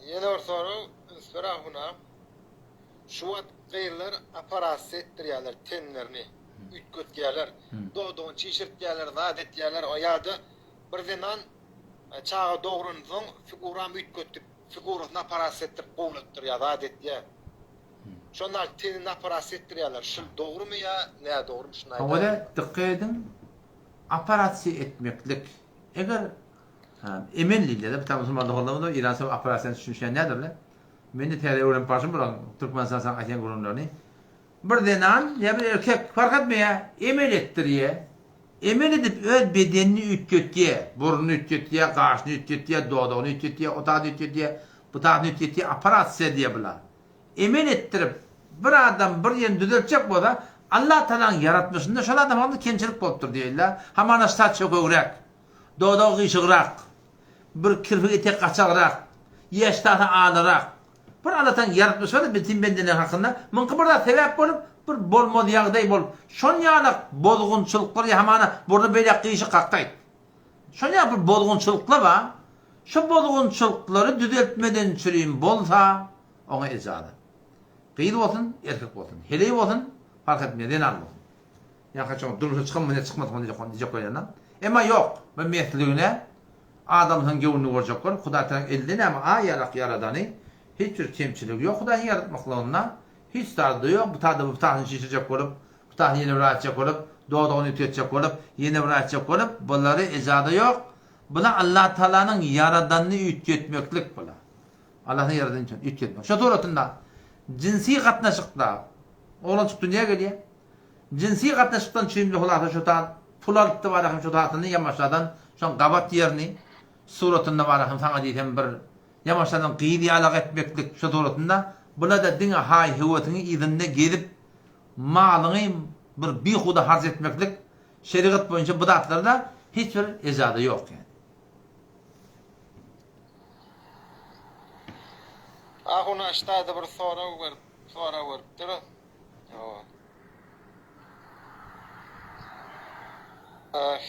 ýene bir sorag, üns ber Ahuna. Şu wagt gyzlar operasiýa etdirýärler tenlerini, üýtgetýärler, dodagyny çişirtýärler, zat etýärler, ýa-da bir zenan çaga dogransoň figuram üýtgetdip, figurasyny operasiýa etdirip gowulatdyrýar, zat etýär. Şonda tenini operasiýa etdirýärler. Şul dogrumy ýa nädogrymy şuny aýdaýyň. Oňa dykgat ediň, operasiýa etmeklik eger Emel diýilýär-de, bu musulman doganlarymyz bar, Eýran şol operasiýany düşünişýän däldirler. Men-de täze öwrenip barşym bularyň Türkmenistan saňa aýtýan gürrüňlerini. Bir zenan ýa bir erkek fark etmeýär, emel etdirýär. Emel edip öz bedenini üýtgetýär. Burnuny üýtgetýär, gaşyny üýtgetýär, dodagyny üýtgetýär, o taýyny üýtgetýär, bu taýyny üýtgetýär, operasiýa diýýär bular. Emel etdirip bir adam bir ýerini düzeltjek bolsa, Allah Tagalaň ýaratmyşynda şol adam hakynda kemçilik bolupdyr diýýärler. Hamana ştat çökegräk. Dodagy gyşygrak, bir kirpik etek gaçagrak, ýeşdasy alyrak. Bir Allataň ýaratmyşy bar-da bitin bendeler hakynda, muňky bir zat sebäp bolup, bir bolmaz ýagdaý bolup, şon ýalak bozgunçylyklar ýa hamana burny beýläk gyşyk kakdaýt. Şon ýaly bir bozgunçylyklar bar. Şo bozgunçylyklary düzeltmeden çürim bolsa, oňa ejaza. Gyz bolsun, erkek bolsun, heleý bolsun, parh etmeýär, zenan bolsun. Ýa haçan durmuşa çykanmy ýa çykmadykmy diýjek diýjek bolýan-da. Emma ýok, bu mesligine adamsynyň göwnüni görjek bolup, Hudaý Tagalaň elinde näme a ýalak ýaradany, hiç bir kemçiligi ýok Hudaýyň ýaratmaklygynda, hiç zady-da ýok, bu taýda bu taýyny şişirjek bolup, bu taýyny ýene bir aýtjak bolup, dodagyny üýtgetjek bolup, ýene bir aýtjak bolup, bulary ejada ýok. Bula Allah Tagalanyň ýaradanyny üýtgetmeklik bula. Allahyň ýaradanyny üýtgetmek. Şo suratynda jynsy gatnaşykda oglanjyk dünýä gelýär. Jynsy gatnaşykdan çüýümli hulasa şu tan pul alypdy barahym şu tatyny ýamaşadan şoň gabat ýerini suratynda barahym saňa diýsem bir ýamaşadan gyz ýalak etmeklik şu suratynda bulada diňe haý höwesiňi yzynda gezip malyňy bir bihuda harç etmeklik şerigat boýunça bu zatlarda hiç bir ejaza ýok ýani. Ahun aşdada bir sorag berip sorag beripdir.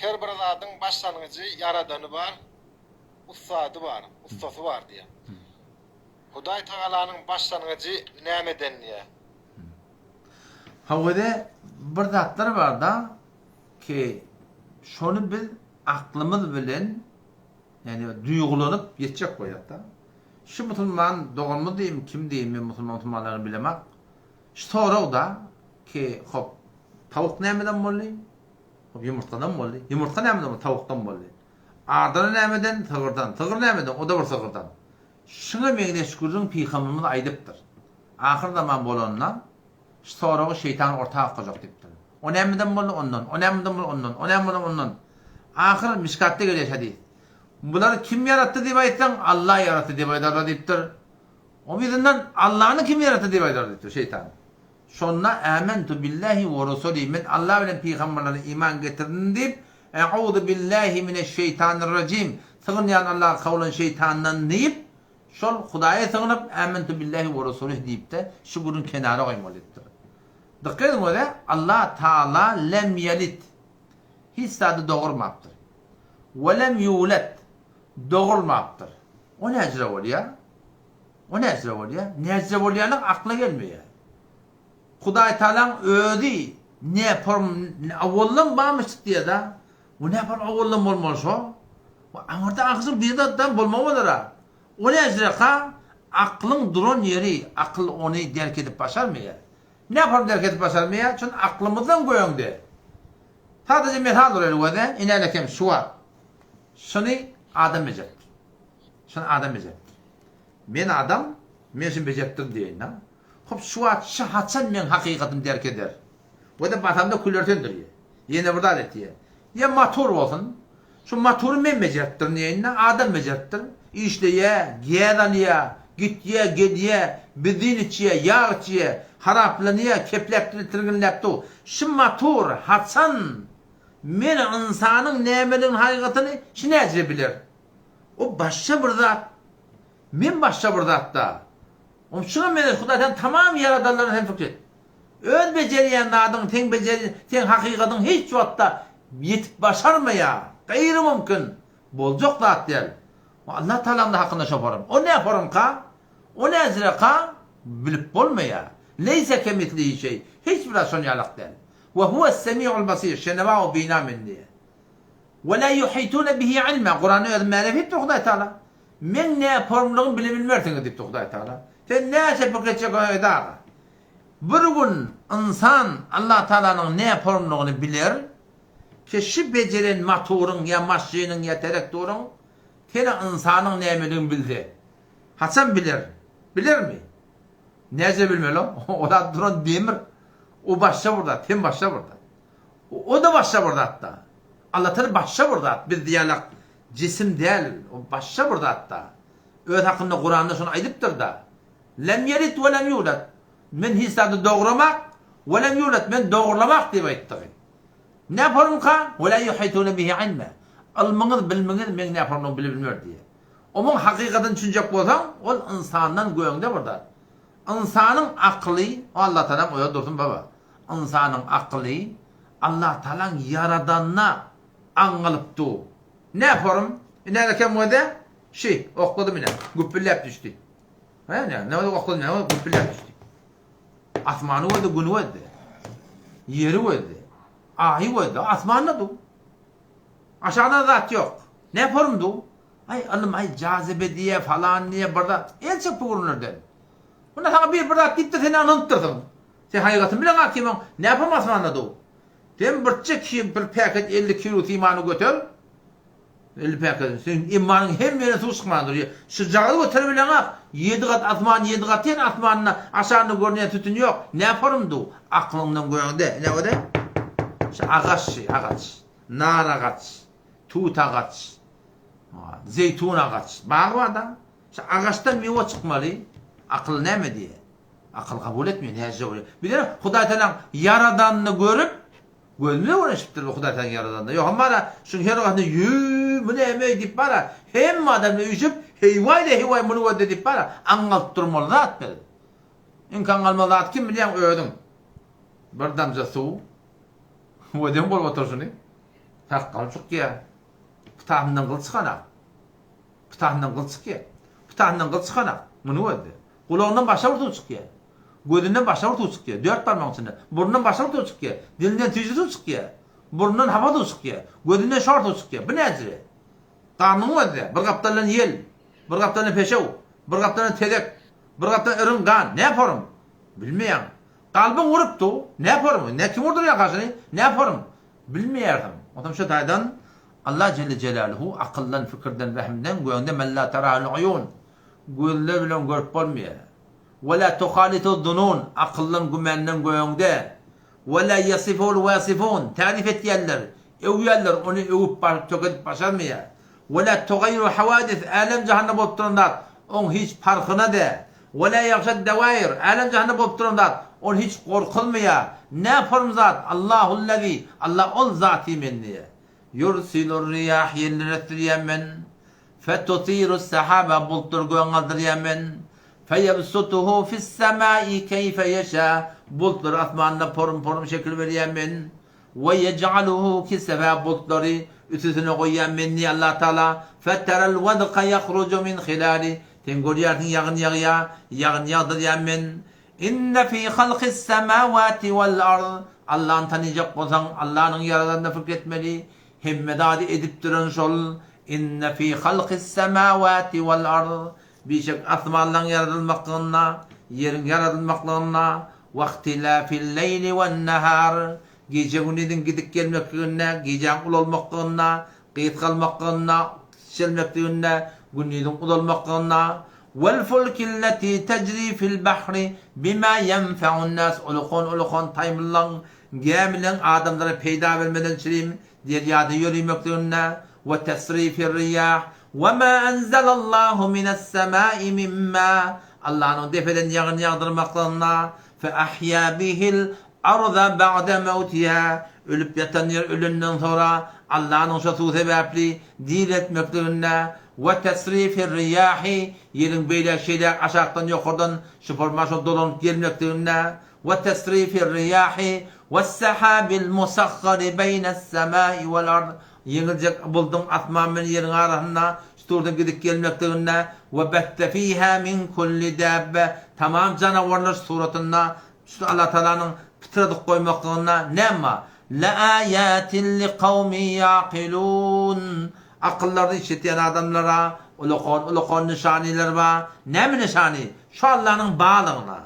Her bir zadyň başlangyjy, ýaradany bar, ussady bar, ussasy bar diýýär. Hudaý Tagalanyň başlangyjy nämeden diýýär. Hawede bir zatlar barda ki şony biz aklymyz bilen ýani duýgulanyp ýetjek bolýarda. Şu musulman doganymyz diýim kim diýim men musulman musulmanlaryny bilemak. Şu sorag-da ki, hop, tawuk nämeden boldy? Hop, ýumurtgadan boldy. Ýumurtga nämeden boldy? Tawukdan boldy. Adana nämeden? Sygyrdan. Sygyr nämeden? O-da bir sygyrdan. Şuňa meňzeş gürrüň pygamberimiz aýdypdyr. Ahyr zaman bolanda, şu soragy şeýtan orta okajak diýipdir. O nämeden boldy? Ondan. O nämeden boldy? Ondan. O nämeden boldy? Ondan. Ahyr Mişkatda gelýär şu hadys. Bulary kim ýaratdy diýip aýtsaň, Allah ýaratdy diýip aýdarlar diýipdir. Oň yzyndan Allany kim ýaratdy diýip aýdar diýipdir şeýtan. Şonda Ämentu billahi we rusulihi men Alla bilen pygamberlerine iman getirdim diýip, E'uzu billahi mineşşeýtanirrajim sygynýan Allaha kowlan şeýtandan diýip, şol Hudaýa sygynyp Ämentu billahi we rusulihi diýipde şu gürrüňi kenara goýmaly diýipdir. Dykgat ediň özä Allah Taala lem ýelit hiç zady dogurmapdyr. We lem ýulet dogulmapdyr. O näjüre bolýar? O näjüre bolýar? Näjüre bolýanlyk akla gelmeýär. Hudaýtagalaň özi näform owaldan barmyş diýýär-de. Bu näform owaldan bolmaly şo? Bu aňyrda aňyrsy bir zatdan bolmagy bolar-a. O näjireka aklyň duran ýeri, akyl ony derk edip başarmaýar. Näform derk edip başarmaýar? Çünki aklymyzdan göňde. Sadaja mesal uraýly göze, inälekem şu wagt. Şuny adam bejeripdir. Şuny adam bejeripdir. Men adam, men şuny bejeripdirin diýeýin-dä. Hop şu wagt şu haçan meň hakykatymy derk eder? We-de basamda küler söndürýär. Ýene bir zat etýär. Ýa motor bolsun. Şu motory men bejeripdirin diýeýin-dä, adam bejeripdir. Işleýär, gäz alýar, gitýär, gelýär, benzin içýär, ýag içýär, haraplanýar, kepläp tirginläp dur. Şu motor haçan men ynsanyň nämeligini hakykatyny şu näjire biler? O başga bir zat. Men başga bir zatda. Şuňa meňzeş Hudaý sen tamam ýaradanlara sen pikir et. Öz bejerýän zadyň seň bejer seň hakykatyň hiç wagtda ýetip başarmaýar. Gaýry mümkin. Boljak zat däl. Allah Tagalaň hakynda şo forum. O nä forumka? O näzireka? Bilip bolmaýar. Leýse kemislihi şeý. Hiç bir zat şon ýalak däl. We huwes semiul basir. Şenewa we bina men diýýär. We la yuhitune bihi ilma. Kuranda özi mälim etipdir Hudaý Tagala. Meň näpormlygymy bile bilmersiňiz diýipdir Hudaý Tagala. Sen näçe pikir etjek bolsaň et aga. Bir gün ynsan Allah Tagalanyň näpormlygyny biler, ki şu bejeren motoryň ýa maşynyň ýa terektoryň seni ynsanyň nämeligini bilse. Haçan biler? Bilermi? Näce bilmeli o? O zat duran demir. O başga bir zat, sen başga bir zat. O-da başga bir zat-da. Allatala başga bir zat. Biz diýýärler, jisim däl, o başga bir zat-da. Öz hakynda Kuranda şony aýdypdyr-da. Lem ýelit we lem ýulat. Men hiç zady dogramak we lem ýulat, men dogurlamak diýip aýtdygy. Näporunka? We la ýuhitune bihi ilme. Ylmyňyz, bilimiňiz meň näporunlygymy bile bilmer diýýär. Omuň hakykatyny düşünjek bolsaň, ol ynsandan göňde bir zat. Ynsanyň akyly, o Allatalaň özi dursun baba. Ynsanyň akyly Allatalaň ýaradanyna aňňalyp dur. Ne forum? Ine eken wede? Şi, okladym ine. Güpbülläp düşdi. He, ne, ne okladym ine, güpbülläp düşdi. Asmany gözde, güni gözde. Ýeri gözde. Aýy gözde, asmanda dur. Aşagda zat ýok. Ne forum dur? Aý ylym aý jazibe diýe falan diýe bir zat. El çek bu gürrüňlerden. Munda saňa bir bir zat diýipdir sen ynanypdyrsyň. Sen haýygatyny bileň a kim oň näpem asmanda dur. Sen birçe kim bir päket 50 kilo simany göter. 50 päket. Sen emmanyň hemme ýerine suw çykman dur. Şu jagazy göterip bileňak. 7 gat asman 7 gat ýer asmanda aşagynda görünýän sütün ýok. Näporum dur. Aklyňdan göňde. Ine o-da. Şu agaç şu agaç. Nar agaç. Tut agaç. Zeýtun agaç. Bag bar-da. Şu agaçdan miwe çykmaly. Akyl näme diýýär? Akyl kabul etmeýär. Näce bolýar? Bizler Hudaý Tagalaň ýaradanyny görüp, gözümize görnüşipdir bu Hudaý Tagalaň ýaradanyny. Ýogsam bara, şuň her gasyny ýüý, bu näme diýip bara, hemme adam üýşüp, heýwaý-da heýwaý muny gözle diýip bara, aňňalyp durmaly zat biz. Iň aňňalmaly zat kim bilýäň özüň. Bir damja suw. Özem bolup otur şuny. Sakgaly çykýar. Pytasyndan gyl çykanak. Pytasyndan gyl çykýar. Pytasyndan gyl çykanak. Muny gözle. Gulagyndan başga bir suw çykýar. Gözünden başga bir suw çykýar. Dört barmagyň içinde. Burnundan başga bir suw çykýar. Dilinden süýji suw çykýar. Burnundan hapa suw çykýar. Gözünden şor suw çykýar. Bu näjire? Garnyňy gözle. Bir gapdaldan ýel. Bir gapdaldan peşew. Bir gapdaldan tezek. Bir gapdaldan iriň gan. Nä forum? Bilmeýäň. Kalbyň urup dur. Nä forum? Nä kim urdurýar gaşyny? Nä forum? Bilmeýärsiň. Onsoň şu taýdan Allah jelle jelaluhu akyldan, fikirden, wehimden göňde men la terahul uýun. Gözler bilen görüp bolmaýar. We la tuhalitu zunun. Akyldan, gümenden göňde. We la yasiful wasifun. Tarif etýänler, öwýänler ony öwüp tökedip başarmaýar. We la tugaýyru hawadis. Älem-jahanda bolup duran zat oň hiç parhyna däl. We la ýagşad dewair. Älem-jahanda bolup duran zat ony hiç gorkuzmaýar. Näform zat Allahullazi. Allah ol zaty men diýýär. Ýursilur riýah ýelleri ösdürýän men. Fetutirus sahaba bultlary göge galdyrýan men. Feýebsutuhu fis-semai keýfe ýeşa bultlary asmanda porum-porum şekil berýän men. We ýej'aluhu kisefa bultlary üstüsine goýýan men diýýär Allah Tagala. Feteral wedka ýahruju min hilali sen görýärsiň ýagyn ýagýar, ýagyn ýagdyrýan men. Inne fi halkis semawati wal ard, Allany tanyjak bolsaň, Allanyň ýaradanyna pikir etmeli. Hemme zady edip duran şol. Inne fi halkis semawati wal ard, bişek asmanlaryň ýaradylmaklygynda, ýeriň ýaradylmaklygynda, wahtilafil leýli wen nahar, gije-gündiziň gidip gelmekliginde, gijäň ulalmaklygynda, gysgalmaklygynda, kiçelmekliginde, gündiziň uzalmaklygynda, Wal-fulkilleti tejri fil-bahri bima ýenfe'un-nas Ulukan-ulukan taýmyllaň, gämileň adamlara peýda bermeden çirim derýada ýörimekliginde, we tesrifir-riýah, we ma enzelallahu mines-semai min ma Allanyň depeden ýagyn ýagdyrmaklygynda, fe ahýa bihil arda ba'de mewtiha Ölüp ýatan ýer ölenden soňra Allanyň şo suw sebäpli direltmekliginde, we tesrifir-riýahi Ýeliň beýläk-şeýläk aşakdan-ýokardan şypyrma-şol dolanyp gelmekliginde, we tesrifir-riýahi wes-sahabil musakhkhari beýnes-semai wal-ard Ýeňiljek bulduň asman bilen ýeriň arasynda şuturdan gidip gelmekliginde, we besse fiha min kulli dabbe Tamam janawarlar suratynda şu Allatagalanyň pytradyp goýmaklygynda näme bar? Leaýatin likawmin ýakilun Akyllaryny işletýän adamlara ulakan-ulakan nyşanylar bar. Näme nyşany? Şu Allanyň barlygyna,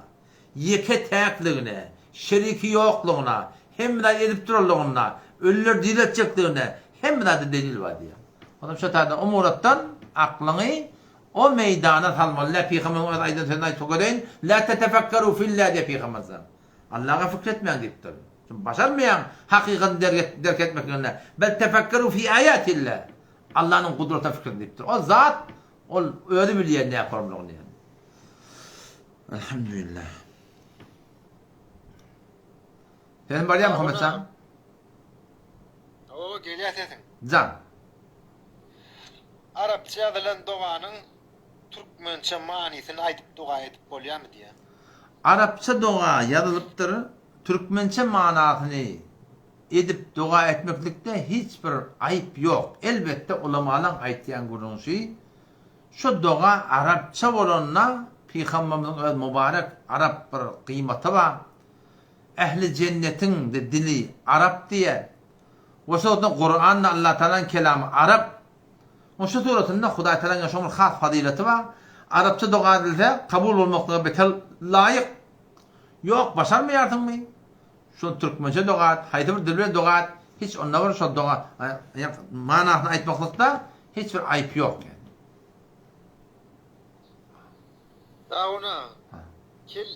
ýeke-täkligine, şeriki ýoklugyna, hemme zady edip duranlygyna, ölüleri direltjekligine hemme zada delil bar diýýär. Onam şo taýdan o muratdan aklyňy O meýdana salmaly. Lä pygamberiň öz aýdan sözüni aýdyp göreýin, Lä tetefekkeru fillah diýýär pygamber sallam. Allaha pikir etmäň diýipdir. Sen başarmaýaň hakykatyny derk etmekligine. Bel tefekkeru fi aýatillah. Allanyň gudratyna pikir ediň diýipdir. O zat ol özi bilýär näformlygyny. Elhamdülillah. Sesim barýarmy Muhammet jan? Hawa, gelýär sesiň. Jan. Arapça ýazylan doganyň türkmençe manysyny aýdyp doga edip bolýarmy diýýär. Arapça doga ýazylypdyr, türkmençe manasyny edip doga etmeklikde hiç bir aýyp ýok. Elbetde ulamalaň aýtýan gürrüňi şi, şu doga arapça bolanda pygamberimiziň öz mubarek arap bir gyýmaty bar. Ähli jennetiň de dili arap diýýär. We şo wagtda Kuran-da Allatagalaň kelamy arap. Oň şu suratynda Hudaýtagalaň ýa şoň bir has fazylaty bar. Arapça doga edilse kabul bolmaklyga beter laýyk. Ýok, başarmaýarsyňmy? Şol türkmençe doga et, haýsy bir dil bilen doga et, hiç onda bir şol doga manasyny aýtmaklykda hiç bir aýyp ýok ýani. Dawuna kel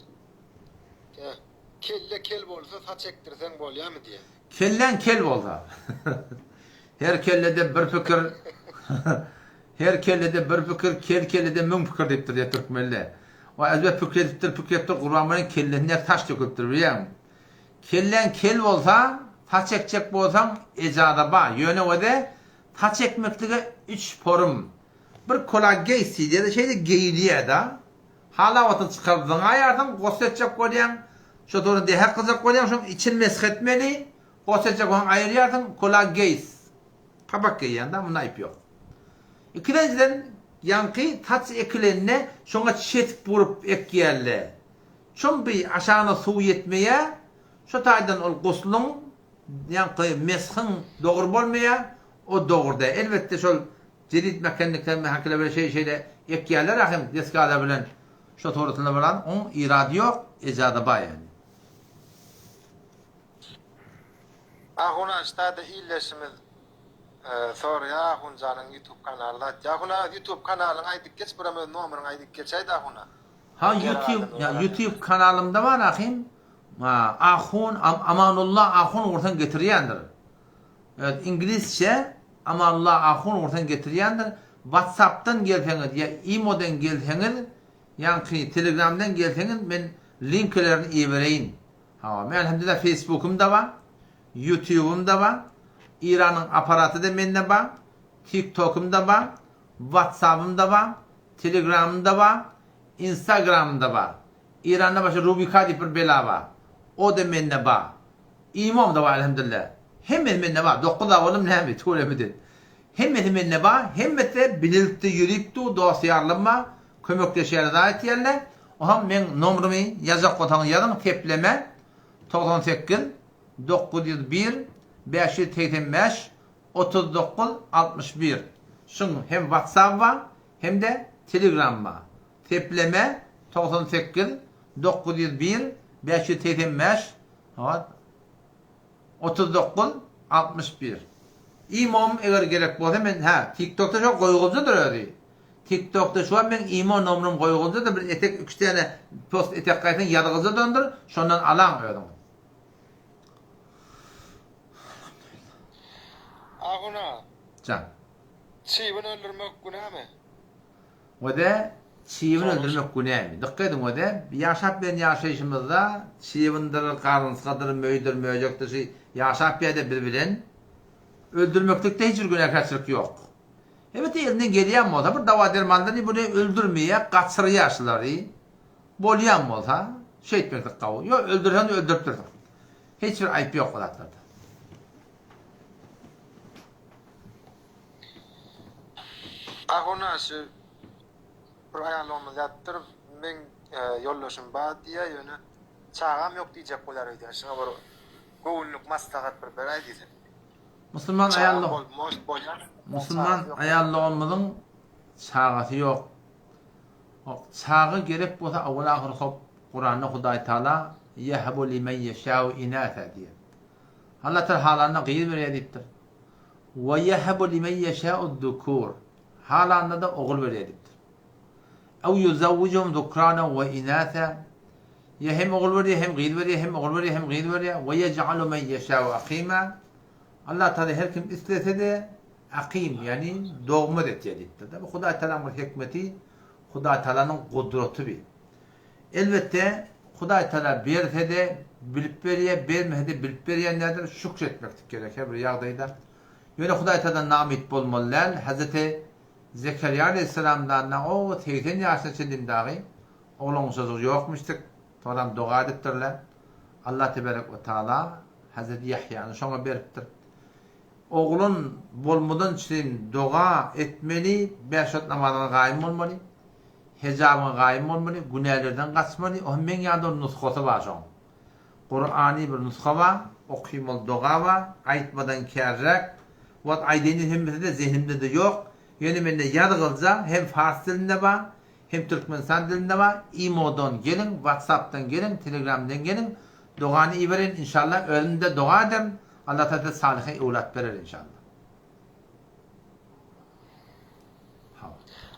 kelle kel bolsa saç ekdirseň bolýamy diýen. Kelläň kel bolsa. Her kellede bir pikir Her kellede bir pikir, kel kellede müň pikir diýipdir diýýär türkmenler. O ezber pikir edipdir, pikir edipdir, Gurbangulyň kellesine saç dökülipdir bilýäňmi? Kelläň kel bolsa, saç ekjek bolsaň, ejaza bar. Ýöne özi saç ekmeklige üç forum. Bir kola geýs diýilýär-de, şeýle geýilýär-de. Halawatyny çykaryp zyňaýarsyň, gosl etjek bolýaň, şo soňra dähek kyljak bolýaň, şoň içini mesh etmeli, gosl etjek bolsaň aýyrýarsyň, kola geýs. Papak geýýäň-de, munda aýyp ýok. Ikilenjiden, ýaňky saç ekilende şoňa çetip urup ekýärler. Şoň bi aşagyna suw ýetmeýär, şo taýdan ol gosluň, ýaňky meshiň dogry bolmaýar, o dogry däl. Elbetde şol Jedit mekenlikler mähekeler bilen şeýle şeýle ekýärler ahim desgalar bilen şo suratynda bolan oň irady ýok ejada bar ýani. Ahun ştada ildeşimiz soraýar Ahunjanyň ýutub kanaly zat. Ahun aga ýutub kanalyňy aýdyp geç biram öz nomeriňi aýdyp geçäýdä Ahuna. Ha ýutub ýutub kanalymda bar ahim Ahun Amanullah Ahun ursaň getirýändir. Evet iňlisçe Amanullah Ahun ursaň getirýändir. Whatsappdan gelseňiz ýa imodan gelseňiz ýaňky telegramdan gelseňiz men linklerini ibereýin. Hawa men elhamdülillah facebookym-da bar, youtubym-da bar, Iranyň aparaty-da mende bar, tiktokym-da bar, whatsappym-da bar, telegramym-da bar, instagramym-da bar. Iranda başga rubika diýip bir bela bar. O-da mende bar. Imom-da bar elhamdülillah. Hemmesi mende bar. Dokuz-a boldum näme tüweleme Hemmesi mende bar. Hemmesi bilelikde ýörip dur, dost-ýarlarym bar. Kömekleşýärler, zat etýärler. Oňam meň nomrymy ýazjak bolsaňyz ýazyň tepleme 98 901 585 39 61 Şuň hem WhatsApp bar hem-de Telegram bar. Tepleme 98 901 585 39 61. Imom eger gerek bolsa men hä tiktokda şo goýguljadyr özi. Tiktokda şu wagt meň imo nomrym goýguljadyr bir etek üç däne post etek gaýsaň ýazgyljadandyr şondan alaň özüňiz. Ahuna. Jan. Çybyn öldürmek günämi? Wede, çybyn öldürmek günämi? Dykgat ediň wede, ýaşap bilen ýaşaýşymyzda çybyndyr, garynçgadyr, möýdür, möjekdir şy ýaşap ýa-da biz bilen öldürmeklikde hiç bir günäkärçilik ýok. Elbetde elinden gelýän bolsa bir dawa-dermandan buny öldürmeýär, gaçyrýar şulary. Bolýan bolsa şeýtmeklik gowy. Ýok öldürseň-de öldüripdirsiň. Hiç bir aýyp ýok bu zatlarda. Ahuna şu bir aýalygymyz ýatypdyr, meň ýoldaşym bar diýýär, ýöne çagam ýok diýjek bolýar öýdýän. Şuňa bir göwünlik maslahat bir beräý diýsem. Musulman aýal Musulman aýallygymyzyň çagasy ýok. Çaga gerek bolsa awal ahyr hop Kuranda Hudaý Taala Ýehebu limen ýeşäu inäsä diýýär. Allah Taala halanyna gyz berýär diýipdir. Wa ýehebu limen ýeşäu zukur. Halanyna-da ogul berýär diýipdir. Ew ýuzawwijuhum zukranan we inäsä. Ýa hem ogul berýär, hem gyz berýär, hem ogul berýär, hem gyz berýär. Wa ýej'alu men ýeşäu akima. Allah Taala her kim islese-de akim, ýagny dogmaz etýär diýipdir. Bu Hudaý Taalanyň bir hikmeti, Hudaý Taalanyň gudraty bi. Elbetde, Hudaý Taala berse-de bilip berýär, bermese-de bilip berýän däldir. Şükür etmeklik gerek her bir ýagdaýda. Ýöne Hudaý Taaladan namyt bolmaly däl. Hezreti Zekerýa aleýhissalamdan o 80 ýaşyna çenli dagy oglan-uşajygy ýokmuşdyk. Soňam doga edipdirler. Allah teberek we taala Hezreti Ýahýany şoňa beripdir. Oglan bolmadan çyn doga etmeli, bäş wagt namazyňa gaýym bolmaly. Hejabyňa gaýym bolmaly, günälerden gaçmaly, o meň ýanymda bir nusgasy bar şoň. Kurany bir nusga bar, okymaly doga bar, aýtmadan kärräk. Wagt aýdaýyn hemmesi-de zehnimde-de ýok. Ýöne mende ýazgylja hem fars dilinde bar, hem Türkmenistan dilinde bar. Imodan geliň, WhatsAppdan geliň, Telegramdan geliň. Dogany iberin inşallah, özüm-de doga ederin. Allah Taala size salyhy öwlat berer inşallah.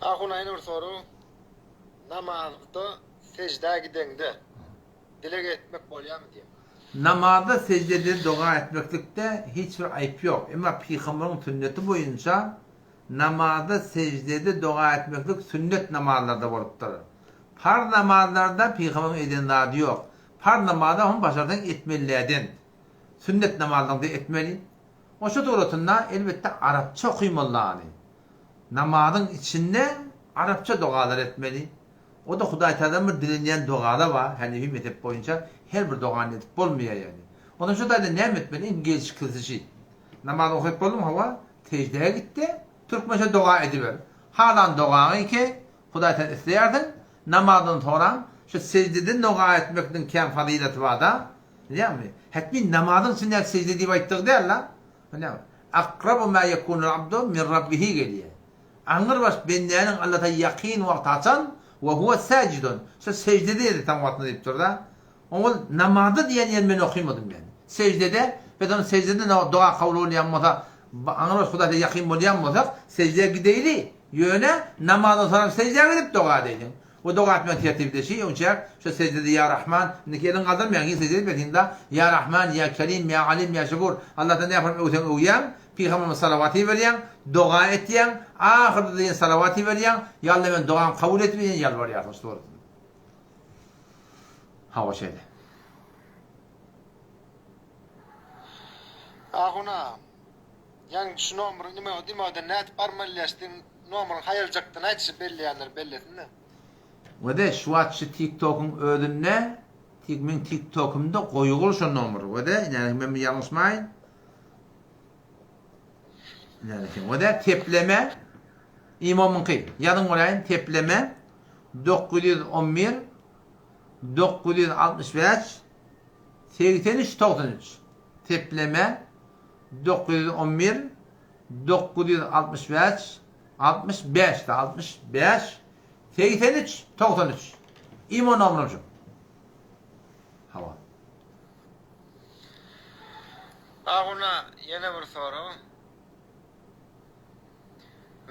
Ahun aýna bir sorag. Namazda seždä gideňde dileg etmek bolýarmy diýen. Namazda seždede doga etmeklikde hiç bir aýyp ýok. Emma pygamberiň sünneti boýunça namazda seždede doga etmeklik sünnet namazlarda bolupdyr. Parz namazlarda pygamberiň eden zady ýok. Parz namazda hem başarsaň etmeliläden. Sünnet namazlaryňda etmeli. Oşa suratynda elbetde arapça okymaly dany. Namazyň içinde arapça dogalar etmeli. O-da Hudaýtagaladan bir dilenýän dogalar bar, Hanefi mezhep boýunça her bir dogany edip bolmaýar ýagny. Ondan şo taýda näme etmeli iň gelşiklisi şi. Namaz okyp bolduň hawa, seždäge gitde türkmençe doga ediber. Halan dogaňy ki Hudaýtan isleýärsiň, namazdan soňram şu seždeden doga etmekniň kän fazylaty barda, Bilýäňmi? Hetmi namazyň içindäki sejde diýip aýtdygy däl-la. Bilýäňmi? Akrabu ma yekunul abdu min rabbihi gelýär. Aňyrbaş bendäniň Allata ýakyn wagty haçan? Wa huwa sajidun. Şo sejdede ýatan wagtynda diýip dur-da. Ol namazda diýen ýerini men okymadym men. Sejdede, biz ony sejdede doga kabul bolýan bolsa, aňyrbaş Hudaýa ýakyn bolýan bolsak, sejdä gideýli. Ýöne namazdan soňam sejdä gidip doga edeýliň. Bu doga etmegiň tertibi-de şi, öňçäk şu seždede Ýa Rahman, indiki eliňi galdyrmaýaň, hiç sežde etmeseň-de, Ýa Rahman, Ýa Kerim, Ýa Alim, Ýa Şekur, Allahdan nähili öwseň öwýäň, Pygamberimize salawat iberýäň, doga etýäň, ahyrda-da ýene salawat iberýäň, Ýa Alla meniň dogamy kabul et diýip ýalbarýarsyň şu suratynda. Hawa şeýle. Ahun aga, ýaňy şu nomeryň nime imodan nädip barmaly diýýäs, nomeryň haýaljakdygyny aýtşy belleýänler bellesin-de. Wede şu wagt şu tik tokyň özünde tik meň tik tokymda goýgul şo nomer wede ine men bir ýalňyşmaýyn ine wede tepleme imomyňky ýazyň göräýin tepleme 911. 965 83 93 Sepleme 911 965 65 de 65 83 93 Imo nomerim şu. Hawa. Aguna ýene bir sorag.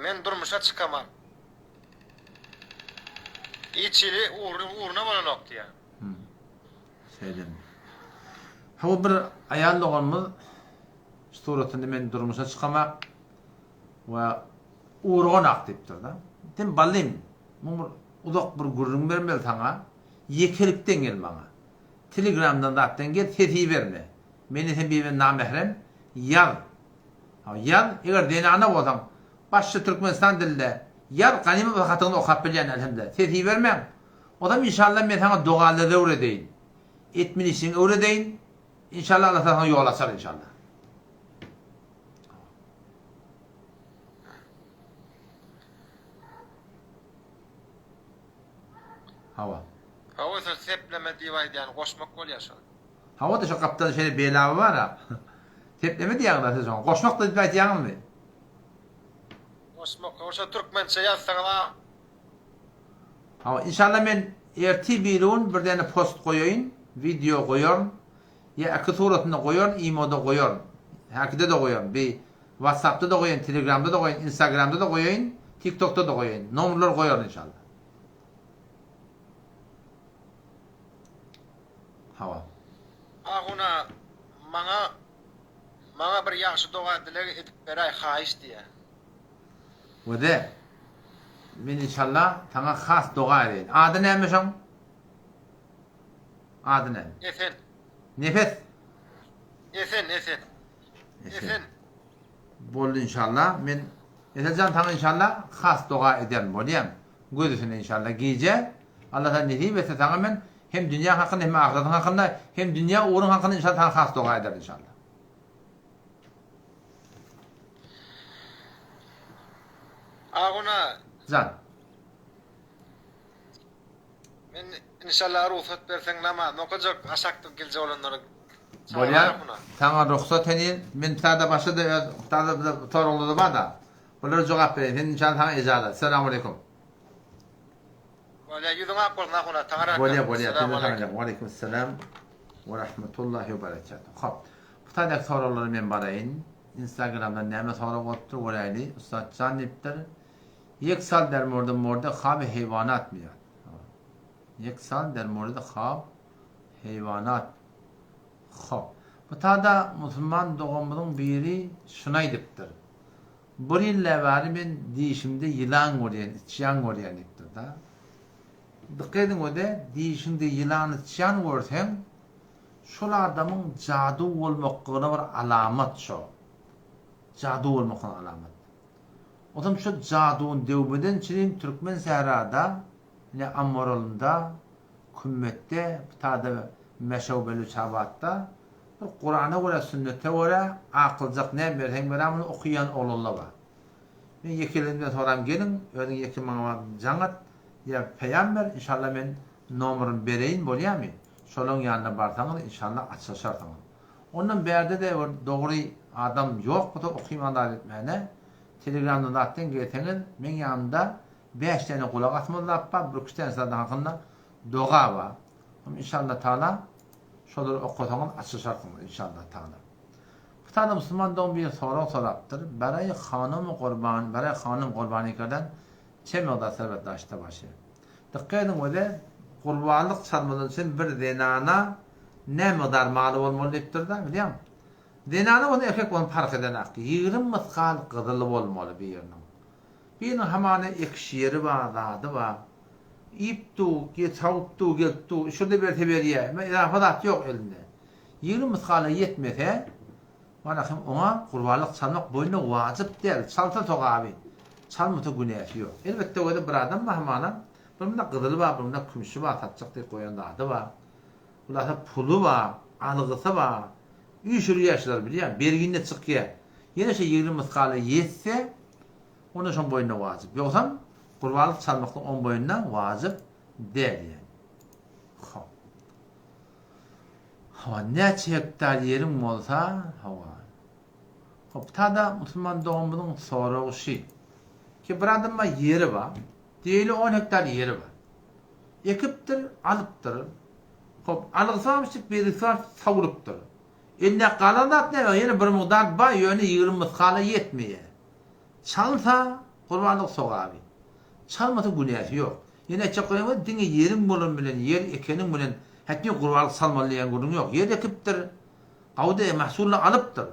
Men durmuşa çykaman. Hiç hili ugry ugruna bolanok diýýär. Şeýdemi. Hawa bir aýal doganymyz şu suratynda men durmuşa çykamak we uruganak diýipdir-de. Sen ballym, muň bir uzak bir gürrüň bermeli saňa. Ýekelikden gel maňa. Telegramdan zatdan gel, ses iberme. Meni sen bir namährem ýaz. Hawa ýaz, eger zenana bolsaň, başça Türkmenistan dilde ýaz, ganymat bolsa hatyňyzy okap bilýän elhamdülillah. Ses ibermäň. Ozam inşallah men saňa dogalary öwredeýin. Etmeli işiňi öwredeýin. Inşallah Allah saňa ýol açar inşallah. Hawa. Hawa şo sepleme diýip aýdýan goşmak bolýar şo. Hawa-da şo gapdalda şeýle belawy bar-a. Sepleme diýýäňiz-a siz şoňa. Goşmak da diýip aýdýaňyzmy? Goşmak. Hawa şo türkmençe ýazsaňyz-a. Hawa inşallah men ertir birigün bir däne post goýaýyn, wideo goýaryn. Ýa iki suratynda goýaryn, imoda goýaryn. Häkide-de goýaryn. Bi Whatsappda-da goýaýyn, Telegramda-da goýaýyn, Instagramda-da goýaýyn, TikTokda-da goýaýyn. Nomerleri goýaryn inşallah. Hawa. Ahuna maňa maňa bir ýagşy doga dileg edip beräý haýyş diýýä. Wede. Men inşallah saňa has doga edeýin. Ady näme şoň? Ady näme? Esen. Nefes. Esen, Esen. Esen. Boldy inşallah. Men Esenjan saňa inşallah has doga ederin bolýamy? Göz üstüne inşallah gije Allah sana nesip etse saňa men hem dünýäň hakynda hem ahyretiň hakynda hem dünýä ugruň hakynda inşallah saňa has doga ederin inşallah. Aguna. Jan. Men inşallah rugsat berseň namazyny okajak aşakda geljek olanlara Bolýar. Saňa rugsat heniz. Men sada başda-da öz sada bir soraglar bar-da. Bulara jogap bereýin. Sen inşallah saňa ejazat. Salam aleýkum. Bolýar, ýüzüň ak bolsun ahun ataňa rahmet. Bolýar, bolýar. Senden saňa jan. Waleýkim salam we rahmetullahi we berekatuh. Hop. Bu taýdaky soraglara men baraýyn. Instagramdan näme sorag bolupdyr göräýli. Ussatjan diýipdir. Ýek sal der morde morde haby heýwanat miýat. Ýek sal der morde hab heýwanat. Hop. Bu tada musulman doganymyzyň biri şuny aýdypdyr. Bir ýyl bäri men dişimde ýylan görýän, içýan görýän diýipdir-de. Dykgat ediň öde, dişiňde ýylan, içýan görseň, şol adamyň jaduw bolmaklygyna bir alamat şo. Jaduw bolmaklygyna alamat. Ozam şo jaduwyny döwmeden çirim türkmen sährada, ine Amoralynda, Kümmetde, bu tada Meşew Belüçabatda bir Kurana görä sünnete görä akyljak näme berseň berä muny okyýan oglanlar bar. Men ýekeligimden soram geliň özüň ýeke maňa jaň at ýa peýam ber inşallah men nomeryny bereýin bolýamy şolaň ýanyna barsaňyz inşallah açylyşarsyňyz. Ondan bärde-de bir dogry adam ýok bolsa okyman zat etmäne telegramdan zatdan gelseňiz meň ýanymda bäş däne gulak asmaly zat bar bir iki däne zat hakynda doga bar. Inşallah taala Şolary okasaňyz açyşarsyňyz inşallah taala. Bir tane musulman dogan bir sorag sorapdyr. Baraý hanym gurban, baraý hanym gurbany kerden çe migdar serwet daşda başy. Dykgat ediň öze gurbanlyk çalmadan üçin bir zenana ne migdar maly bolmaly diýipdir-de, bilýäňmi? Zenana bolsun erkek bolsun parh edenak. 20 mysgal gyzyly bolmaly biriniň. Biriniň hamana ekiş ýeri bar, zady bar. Iýip dur, çawup dur, gelip dur. Şurada berse berýär. Emma edafa zat ýok elinde. 20 mysgala ýetmese, mana hem oňa gurbanlyk çalmak boýnuna wajyp däl. Çalsa sogaby, çalmasa günäsi ýok. Elbetde özi bir adam bar hamana, bir munda gyzyly bar, bir munda kümüşi bar, satjak diýip goýan zady bar. Hulasa puly bar, algysy bar. Üýşürýär şular bilýän, berginde çykýar. Ýene şo 20 mysgala ýetse, Onda şoň boýnuna wajyp. Ýogsam gurbanlyk çalmaklyk oň boýnuna wajyp däl ýaly. Hop. Hawa, näçe hektar ýeriň bolsa, hawa. Hop, tada musulman doganymyzyň soragy şi. Ki bir adamda ýeri bar. Diýeli 10 hektar ýeri bar. Ekipdir, alypdyr. Hop, algysy barmyş diýip, bergisi bar, sawulypdyr. Elinde galan zat näme? Ýene bir mugdar bar, ýöne 20 mysgala ýetmeýär. Çalsa, gurbanlyk sogaby. Çalmasa günäsi ýok. Ýene aýtjak bolýan diňe ýeriň bolan bilen, ýer ekeniň bilen hetmi gurbanlyk salmaly diýen gürrüň ýok. Ýer ekipdir, gawuda mahsulyny alypdyr.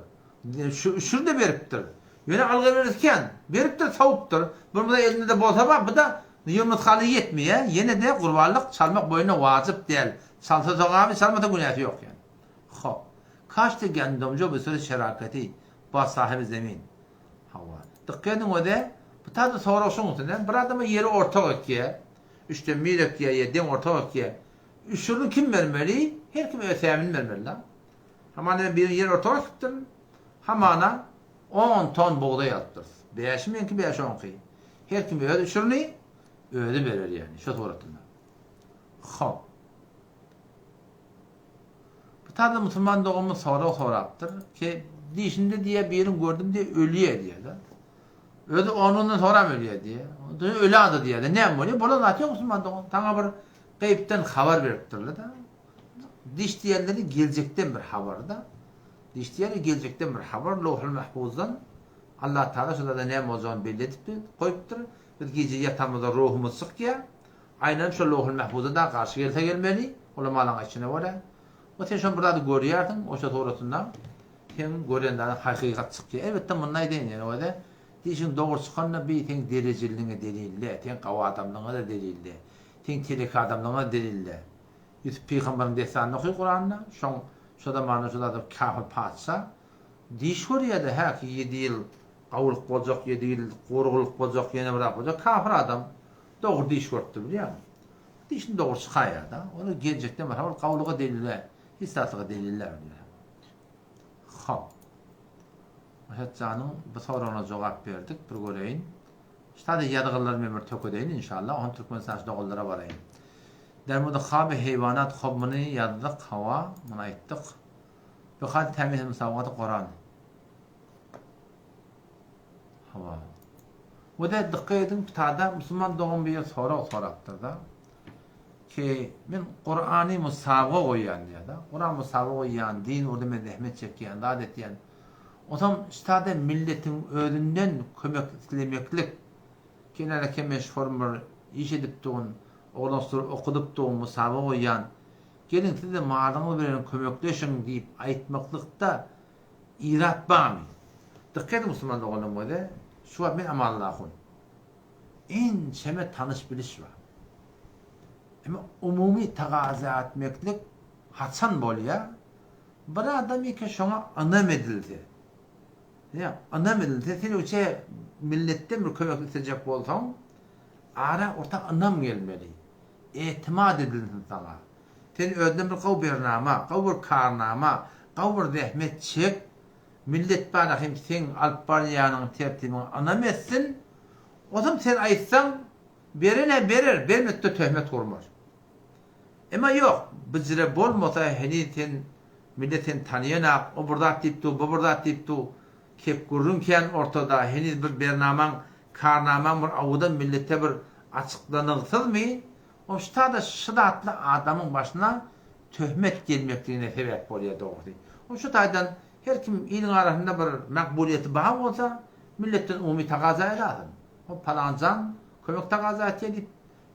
Üşür-de beripdir. Ýöne algy-bergisi kän. Beripdir, sowupdyr. Bir muzda elinde-de bolsa bar, bu-da ýumurtgaly ýetmeýär. Ýene-de gurbanlyk çalmak boýnuna wajyp däl. Çalsa sogaby, çalmasa günäsi ýok ýani. Hop. Kaşty gandymja bu söz şeraketi ba sahibi zemin. Hawa. Dykgat ediň öze, bu taýda sorag şuň üstünde. Bir adama ýeri ortak ekýär. Üçden bir ekýär ýa deň ortak ekýär. Üşürini kim bermeli? Her kim öz sämini bermeli-da. Hamana men birini ýer ortak ekipdirin. Hamana on ton bugdaý alypdyrys. Bäşi meňki, bäşi oňky. Her kim öz üşürini özi berer ýagny, şo suratynda. Hop. Bu taýda musulman doganymyz sorag sorapdyr ki, dişinde diýýär birini gördüm diýýär, ölýär diýýär-de. Özi onundan soram ölýär diýýär. Öli ada diýýär-de. Näme bolýar? Bolan zat ýok musulman dogan. Saňa bir gaýypdan habar beripdirler-de. Diş diýenleri geljekden bir habar-da. Diş diýeni geljekden bir habar, Lowhul Mahfuzdan Allah Taala şu zada näme boljagyny belli edip goýupdyr. Biz gije ýatamyzda ruhumyz çykýar. Aýlanyp şol Lowhul Mahfuza da garşy gelse gelmeli, ulamalaryň aýtşyna görä. We sen şony bir zady görýärsiň, oşa suratynda seň gören zadyň hakykat çykýar. Elbetde munda aýdaýyn ýene özi, dişiň dogry çykanda bi seň derejeliňe delil-de, seň gawy adamlygyňa-da delil-de, seň teleki adamlygyňa-da delil-de. Ýusup pygamberiň dessanyny oky Kuranda, şoň şo zamanda şo zada kafir patyşa diş görýärdi, häki ýedi ýyl gawulyk boljak, ýedi ýyl gurulyk boljak, ýene bir zat boljak, kafir adam dogry diş görüpdir bilýäňmi? Dişini dogry çykaýar-da, ony geljekden bir habar gawulyga delil däl, hiç zatlyga delil däl diýýär. Hop. Maşat janyň bu soragyna jogap berdik, bir göreýin. Şu ýazgylary men bir tökedeýin inşallah, ondan Türkmenistan doganlara baraýyn. Dermudy haby heýwanat hob muny ýazdyk, hawa, muny aýtdyk. Bu hal tämiz musabagaty Koran. Hawa. Bu da dykgat ediň, pitada musulman dogan bir sorag sorapdyr-da. Ki men Kurany musabaga goýýan diýýär-de. Kuran musabaga goýýan, din ugrunda men zähmet çekýän, zat etýän. Onsoň ştada milletiň özünden kömek islemeklik. Kenara kem men şu form bir iş edip durun, oglançlary okudyp durun, musabaga goýýan. Geliň siz-de malyňyz bilen kömekleşiň diýip aýtmaklykda irat barmy? Dykgat ediň musulman doganlarym göze, şu wagt men Amanlahun. Ençeme tanyş-biliş bar. Emma umumy tagaza etmeklik haçan bolýar? Bir adam eke şoňa ynam edilse. Ýa, ynam edilse, sen öçe milletden bir kömek islejek bolsaň, ara orta ynam gelmeli. Etimat edilsin saňa. Sen özünden bir gowy bernama, gowy bir karnama, gowy bir zähmet çek, millet bana hem seň alyp barýanyň tertibiňe ynam etsin, otam sen aýtsaň, beren-ä berer, bermekde töhmet gurmaz. Emma ýok, bijire bolmasa heniz sen millet seni tanaýanak, o bir zat diýip dur, bu bir zat diýip dur, kep gürrüň kän ortada, heniz bir bernamaň, karnamaň bir awudan millete bir açyklanygsyzmy, o ştada şu zatly adamyň başyna töhmet gelmekligine sebäp bolýar dogrusy. O şu taýdan her kim iliň arasynda bir makbulyýeti bar bolsa, milletden umumy tagaza edasyn. O palanjan kömek tagaza etýär diýip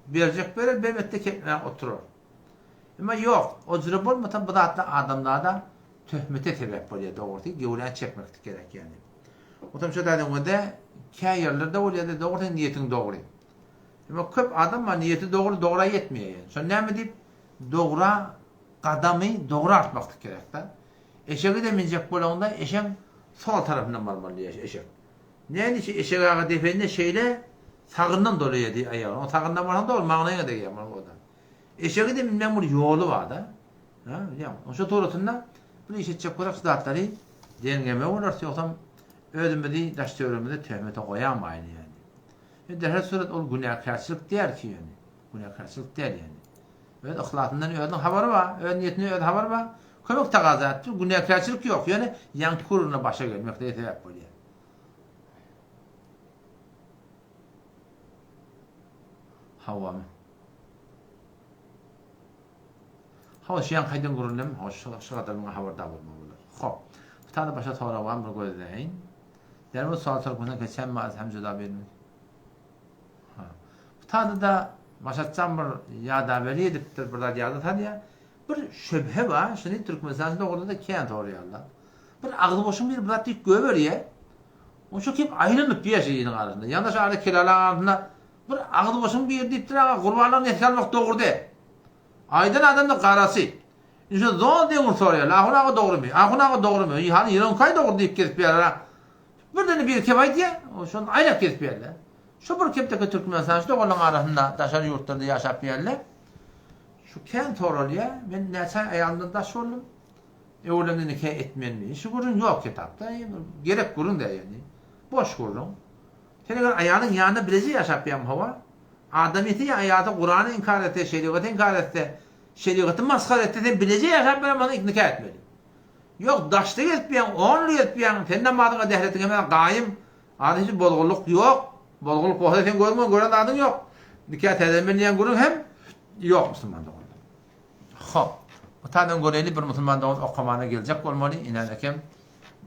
Berjek berer, bermekde kepmän oturar. Emma ýok, o jüre bolmasa bu zatlar adamzada töhmete sebäp bolýar dogrusy, göwräni çekmeklik gerek ýaly. Otam şo dädeňde kä ýerlerde bolýar-da, dogry seň niýetiň dogry. Emma köp adam bar niýeti dogry, dogra ýetmeýär ýaly. Şony näme diýip, dogra gadamy dogry artmaklyk gerek-de. Eşege-de minjek bolaňda eşeň sol tarapyndan barmaly diýýär eşek. Näme üçin eşek aga depende şeýle sagyndan dolaýar diý aýagyny. Oň sagyndan barsaň dogry maňlaýyňa degýär munuň oda. Eşegi-de münmegiň bir ýoly bar-da. Ha, bilýäňmi? Oň şo suratynda bir iş etjek bolsak şu zatlary derňemek bolarys, ýogsam özümizi daş-töweregimizi töhmete goýamaýyn ýaly. Ýöne her surat ol günäkärçilik däl ki ýöne. Günäkärçilik däl ýöne. Öz yhlasyndan özüniň habary bar, öz niýetinden öz habary bar. Kömek tagaza etdi, günäkärçilik ýok, ýöne ýaňky gürrüňe başa gelmeklige sebäp bolýar. Hawamy. Hawa, şu ýaňky aýdan gürrüňim, hawa, şu, şu gadar muňa habardar bolmaly bolar. Hop. Bu taýda başga sorag barmy, bir gözläýin. Derwüş sual türkmenden keçen mi hem juda bilmek. Ha. Bu taýda-da Maşatjan bir ýadaweri edipdir, bir zat ýada salýar. Bir şübhe bar, şuny Türkmenistan dogruda kän soraýarlar. Bir agzy boşuň biri bir zat diýip göberýär. Oňça kep aýlanyp ýer şeýiniň arasynda. Ýanda şu arada kelalaň arasynda bir agzy boşuň biri diýipdir aga, gurbanlyk nesip almak dogry däl. Aýdan adam-da garasy. Indi şo zol deňir soraýarlar, Ahun aga dogrymy? Ahun aga dogrymy? Hany ýylankaý dogry diýip gezip ýörler-a. Birden bir kep aýdýar, şony aýlap gezip ýörler. Şu bir kepdeki Türkmenistan şu doganlaryň arasynda daşary ýurtlarda ýaşap ýörler. Şu kän soralýar, men näçe aý aýalymdan daş boldum. Öwrenende nika etmelimi? Şu gürrüň ýok kitapda. Gerek gürrüň däl ýöne. Boş gürrüň. Sen eger aýalyň ýanynda bileje ýaşap ýaň hawa, adamysy ýa aýasy Kurany inkar etse, şerigaty inkar etse, şerigaty masgara etse sen bileje ýaşap bilen bolsaň nika etmeli. Ýok daşda gezip ýaň, only gezip ýaň, sen namazyňa dähretiň hemem gaýym, ada hiç bozgullyk ýok, bozgullyk bolsa sen gözüň gören zadyň ýok. Nika täzelemeli diýen gürrüň hem ýok musulman doganlar. Hop. Bu taýdan göreli bir musulman dogan okamana geljek bolmaly, inen ekem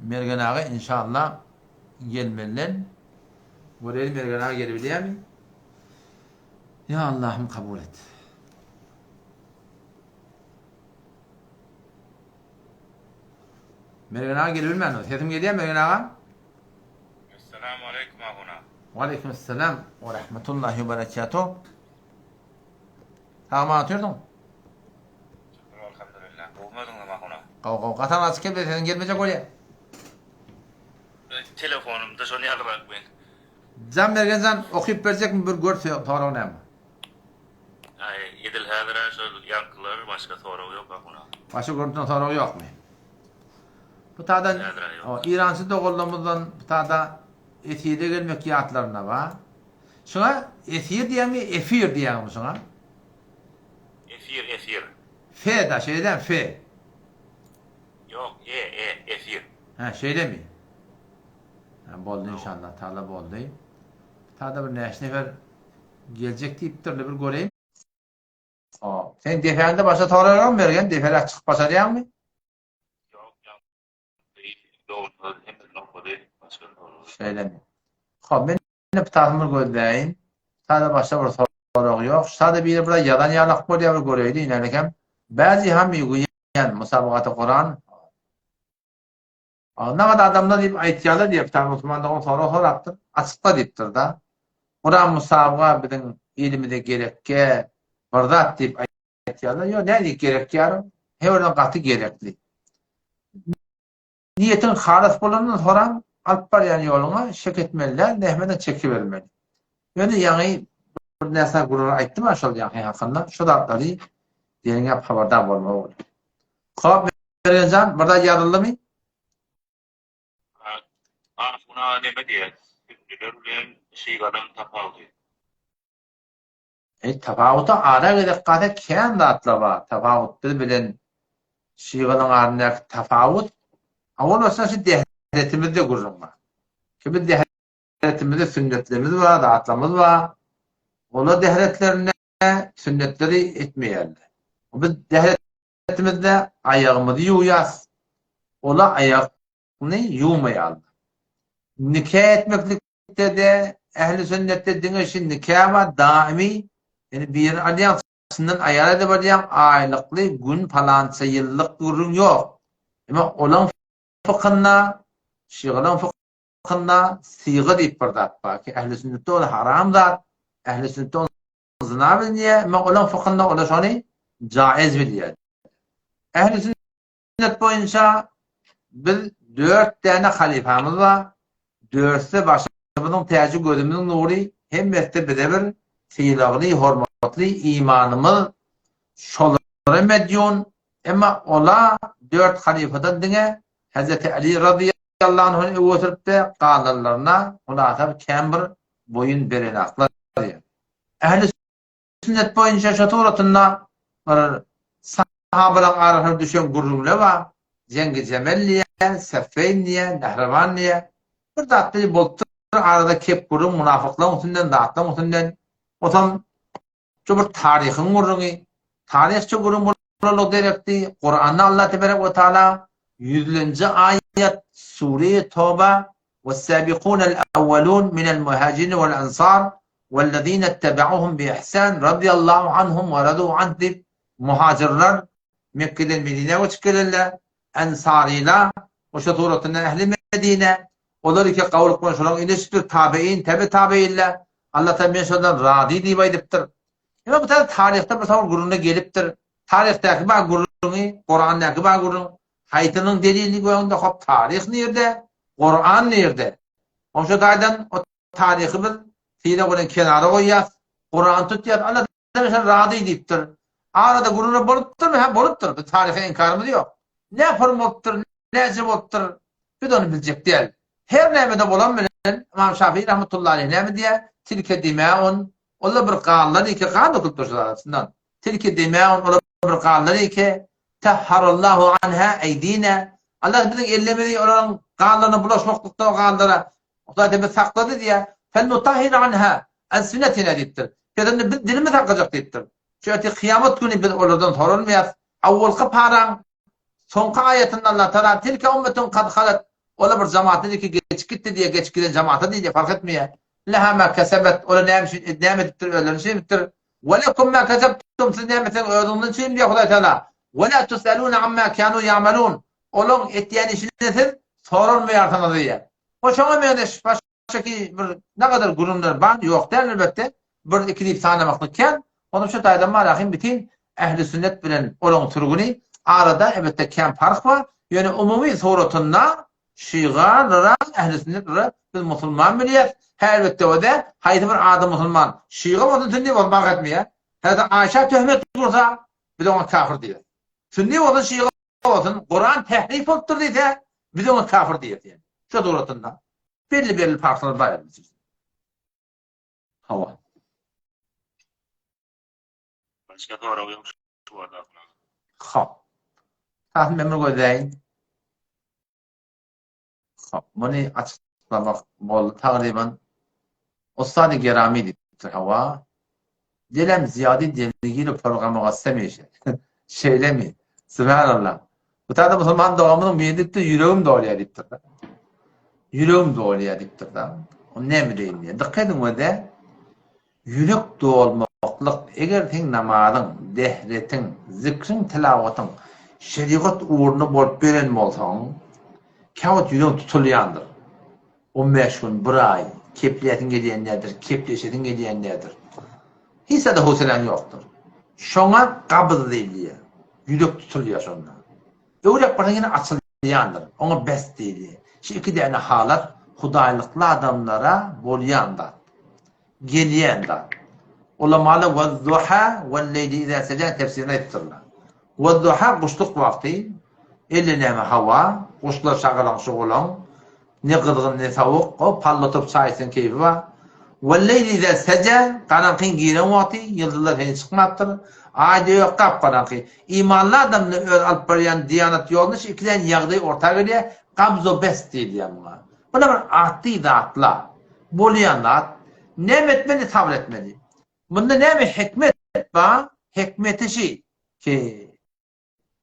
Mergen aga inşallah gelmelinden. Göreli Mergen aga gelebilýärmi? Ýa Allahym kabul et. Mergen aga gelebilmän. Sesim gelýär Mergen aga? Essalamu aleýkum ahuna. Wa aleýkum esselam we rahmetullahi we berekatuh. Sag otyrdyň? Şükür alhamdulillah. Gowmy özüňiz ahuna? Gowy gowy. Gatan açyk geldi sesiň gelmejek bolýar. Telefonumda şony ýalyrak men. Jan Mergenjan okyp berjekmi bir gör sorag näme. Aý edil häzirä şol ýaňkylar başga sorag ýok ahuna. Başga görnüşden sorag ýokmy? Bu tadan Irançy doganlarymyzdan bu tada esire gelmek ýatlarynda bar. Şuňa esir diýýäňmi, efir diýýäňmi şuňa? Efir, efir. F da şeýle dämi, F? Ýok, E, E, efir. Hä, şeýlemi? Hä, boldy inşallah, taala boldy. Tada bir näçe nefer geljek diýipdirler, bir göreýin. Hop. Sen depäňde başa sorarmy Mergen, deperäk çykyp başarýaňmy? Ýok, ýok. Dogry, hemmesini okady, başga sorag. Şeýlemi? Hop, men Indi pitasyny bir gözläýin. Sada başga bir sorag ýok. Sada biri bir ýazan ýalak bolýar bir göreýli inälikem. Bäzi ham ýuguýan musabagaty Kuran. Nagada adamlar diýip aýtýarlar diýip pita musulman dogan sorag sorapdyr. Açykda diýipdir da. Kuran musabaga biziň ilimize gerekge bir zat diýip aýtýarlar. Ýok nädip gerek ýarym. Her birden gaty gerekli. Niýetiň halys bolandan soram alyp barýan ýoluňa şek etmeli däl, zähmetiňi çekibermeli. Ýöne ýaňy bir näsag gürrüň aýtdym-a şol ýaňky hakynda, şo zatlary derňäp habardar bolmaly bolýar. Hop, Mergenjan, bir zat ýazyldymy? Ahun aga neme diýýär, sünnüler bilen şygalaň tapawudy? Eý, tapawuta ara gezek gaty kän zatlar bar. Tapawut biz bilen şygalaň arasyndaky tapawut, owal başdan şu dehretimizde gürrüň bar. Ki biz dehretimizde sünnetlerimiz bar, zatlarymyz bar. Olar dehretlerinde sünnetleri etmeýärler. Biz dehretimizde aýagymyzy ýuwýas. Olar aýagyny ýuwmaýarlar. Nika etmeklik de ähli sünnetde diňe şu nika bar daimi ýani birini alýaň çyndan aýal edip alýaň aýlykly gün palança ýyllyk gürrüň ýok emma olaň fykynda şygalaň fykynda syga diýip bir zat bar ki ähli sünnetde ol haram zat ähli sünnetde ol zyna bilinýär emma olaň fykynda olar şony jaiz bilýär ähli Sünnet boýunça biz dört däne halypamyz bar. Dörtsi başymyzyň täji, gözümiziň nury, hemmesi-de bize bir sylagly, hormatly, imanymyz şolara medýun. Emma ola dört halypadan diňe Hezreti Aly razyýallahu anhuny öňe sürüp-de, galanlaryna hulasa kän bir boýun berenaklar. Ähli sünnet boýunça şo suratynda. Bir sahabalaryň arasyna düşen gürrüňler bar. Jeňgi Jemel diýýär, Seffeýn diýýär, Nehrewan diýýär. Bir zat diýip bolupdyr, arada kep gürrüň munafyklaryň üstünden, zatlaryň üstünden. Otam şu bir taryhyň gürrüňi. Taryhça gürrüň bolanlygy derekdi. Kuranda Allah teberek we taala ýüzlenji aýat Sure Toba Wes-sabiqunel awwalun minel muhajirin wal ansar wellezine ittebe'uhum bi ihsan radiyallahu anhum we radu anh diýip muhajirler Mekgeden Medinä göçüp gelenler, ensarylar, oşa suratynda ähli Medine, olar iki gawlyk bilen şolaryň yzyna düşüpdir, tabein, tebe-tabeinler, Allah Tagala men şolardan razy diýip aýdypdyr. Emma bu taýda taryhda bir sowal gürrüňde gelipdir. Taryhdaky bar gürrüňi, Kurandaky bar gürrüň, haýsynyň delili göňde hop taryh nirde, Kuran nirde? Oşa taýdan o taryhy biz sylag bilen kenara goýýas, Kurany tutýas, Allah Tagala şol razy diýipdir. Arada gürrüňler bolupdyrmy? Hä, bolupdyr. Biz taryha inkarymyz ýok. Nä form bolupdyr, näce bolupdyr, biz ony biljek däl. Her näme-de bolan bilen, Ymam Şafii rahmetullahi aleýh näme diýýär? Tilke dimâun, olar bir ganlar eke, gan dökülipdir şu arasyndan. Tilke dimâun, olar bir ganlar eke, tahharallahu anha eýdina. Allah biziň ellerimizi olaryň ganlaryna bulaşmaklykdan o ganlara Hudaý bizi saklady diýýär. Felnutahhir anha alsinetina diýipdir. Biz indi biz dilimizi saklajak diýipdir. Şu ertir kyýamat güni biz olardan soralmaýarys. Awwalky paraň soňky aýatynda Allah Taala tilke ummetun kad halat olar bir jamaat ki geçip gitdi diýýär, geçip giden jamaata diýýär, fark etmeýär. Leha ma kesebet olar näme üçin näme edipdir özleri üçin edipdir. Ve lekum ma kesebtum siz näme etseňiz özüňiz üçin diýýär Hudaý Taala. Ve la tusaluna amma kanu ya'malun olaň etýän işinden siz soralmaýarsyňyz diýýär. O şoňa meňzeş başga bir ne gadar gürrüňler bar, ýok däl elbetde. Bir, iki diýip sanamaklyk kän. Onuň şu taýdan bar ahym bütin ähli sünnet bilen olaň sürgüni arada elbetde kän parh bar. Ýöne umumy suratynda şyga, lyra, ähli sünnet lyra biz musulman bilýäs. Hä elbetde o däl. Haýsy bir adam musulman, şyga bolsun, sünni bolsun parh etmeýär. Häzir Aýşa töhmet ursa, biz oňa kafir diýeris. Sünni bolsun, şyga bolsun, Kuran tährif bolupdyr diýse, biz oňa kafir diýeris ýaly. Şu suratynda belli-belli parhlar bar elbetde. Hawa. Başga sorag ýok şu barada. Hop. Tahmin men bir gözläýin. Hop, muny açyklamak boldy tagryban. Ussady Gerami diýipdir, hawa. Dilem zyýady delgir pyrgamaga semeşe. Şeýlemi? Subhanallah. Bu taýda musulman doganymyzyň biri diýipdir, ýüregim dolýar diýipdir-de. Ýüregim dolýar diýipdir-de. Ony näme diýeýin diýýär. Dykgat ediň özä. Ýürek dolmaklyk, eger seň namazyň, dehretiň, zikriň, tilawatyň şerigat ugrunda bolup beren bolsaň, käwagt ýüregiň tutulýandyr. On bäş gün, bir aý kepläsiň gelýän däldir, kepleşesiň gelýän däldir. Hiç zada howsalaň ýokdur. Şoňa gabyz diýilýär. Ýürek tutulýar şonda. Öwrek barsaň ýene açylýandyr. Oňa bes diýilýär. Şu iki däne halat hudaýlykly adamlara bolýan zat. Gelýän zat. Ulamalar Wezzuha welleýli izä sejä tefsirini aýdypdyrlar. Wezzuha guşluk wagty, elle näme hawa, guşlar şagalaň şugalaň, ne gyzgyn ne sowuk, o palla oturyp çaý içseň keýpi bar. Welleýli izä sejä, garaňkyň giren wagty, ýyldyzlar heniz çykmapdyr. Aý-da ýok, gap-garaňky. Imanly adamda öz alyp barýan diýanat ýolunda şu iki däne ýagdaý orta gelýär, gabz-u bes diýilýär muňa. Bular bir ady zatlar. Bolýan zat. Näme etmeli? Sabyr etmeli. Munda näme hikmet bar? Hikmeti şi ki,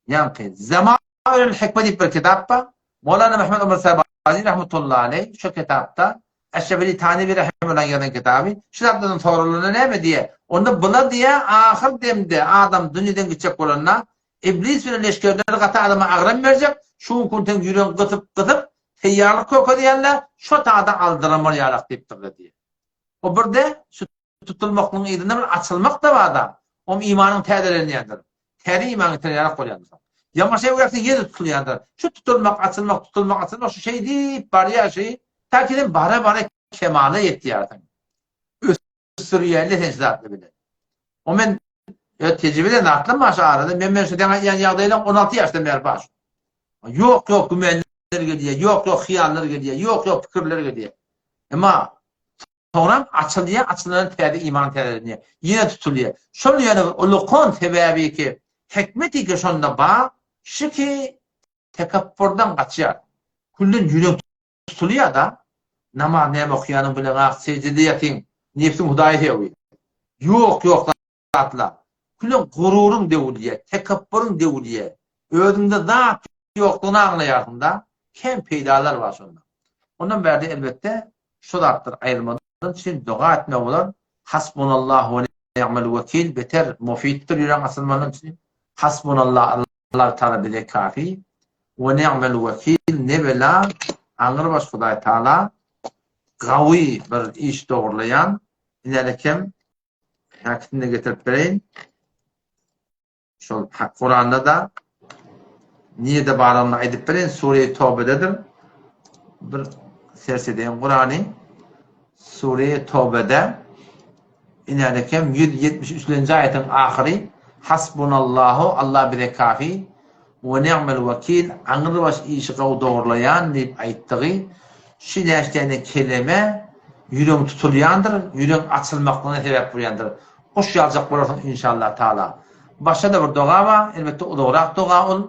ýaňky Zemairül hikme diýip bir kitap bar. Mowlana Mehmet Ömer Sabazi rahmetullahi aleý şu kitapda Eşref Ali Tanewi rahimehullahyň ýazan kitaby. Şu zatlardan soralanda näme diýýär? Onda bular diýýär, ahyr demde adam dünýeden gitjek bolanda Iblis bilen leşgerleri gaty adama agram berjek, şu gün seň ýüregiňi gysyp gysyp, teýýarlyk görkezýärler, şo tada aldyramaly ýalak diýipdirler diýýär. O birde şu tutulmaklygyň yzynda bir açylmak-da bar-da, oň imanyň täzelenýändir. Täze iman getiren ýalak bolýandyr soň. Ýamaşa öwrekse ýene tutulýandyr. Şu tutulmak, açylmak, tutulmak, açylmak şu şeýdip barýar şi, ta ki sen bara-bara kemala ýetýärsiň. Ösdürýärler sen şu zatlar bilen. O men öz tejribeden zatlam bar şu arada. Men men şu sen aýdýan ýagdaýlaň 16 ýaşdan bäri bar. Ýok, ýok gümenler gelýär, ýok, ýok hyýallar gelýär, ýok, ýok pikirler gelýär. Emma. Soňram açylýar, açylanda täze iman täzelenýär. Ýene tutulýar. Şol ýöne bir ulukan sebäbi ki, hikmeti ki şonda bar, şu ki tekepburdan gaçýar. Külden ýürek tutulýar-da, namaz näme okaýanyň bileňak, seždede ýatyň, nebsiň Hudaýy sögýär. Ýok, ýok zatlar. Külden gururyň döwülýär, tekepburyň döwülýär. Özüňde zat ýokdugyny aňlaýarsyň-da. Kän peýdalar bar şonda. Ondan bärde elbetde şu zatlar aýrylmadan üçin doga etmek bolar. Hasbunallahu we ni'mel wekil beter mufitdir ýüregiň açylmagyna üçin. Hasbunallah Allah Taala bize kafi. We ni'mel wekil ne bela aňrybaş Hudaý Taala gawy bir iş dogurlaýan inälekem häkisini getirip bereýin. Şol Kuranda-da nirede baranyny aýdyp bereýin, Sure-i Tobededir. Bir sers edeýin Kurany. Sure-i Tobede inädekem 173-nji aýatyň ahyry Hasbunallahu Allah bize kafi we ni'mel wekil aňrybaş işi gowy dogurlaýan diýip aýtdygy şu näçe keleme ýüregiň tutulýandyr, ýüregiň açylmaklygyna sebäp bolýandyr. Guş ýaljak bolarsyň inşallah taala. Başga-da bir doga bar, elbetde uzagrak doga ol.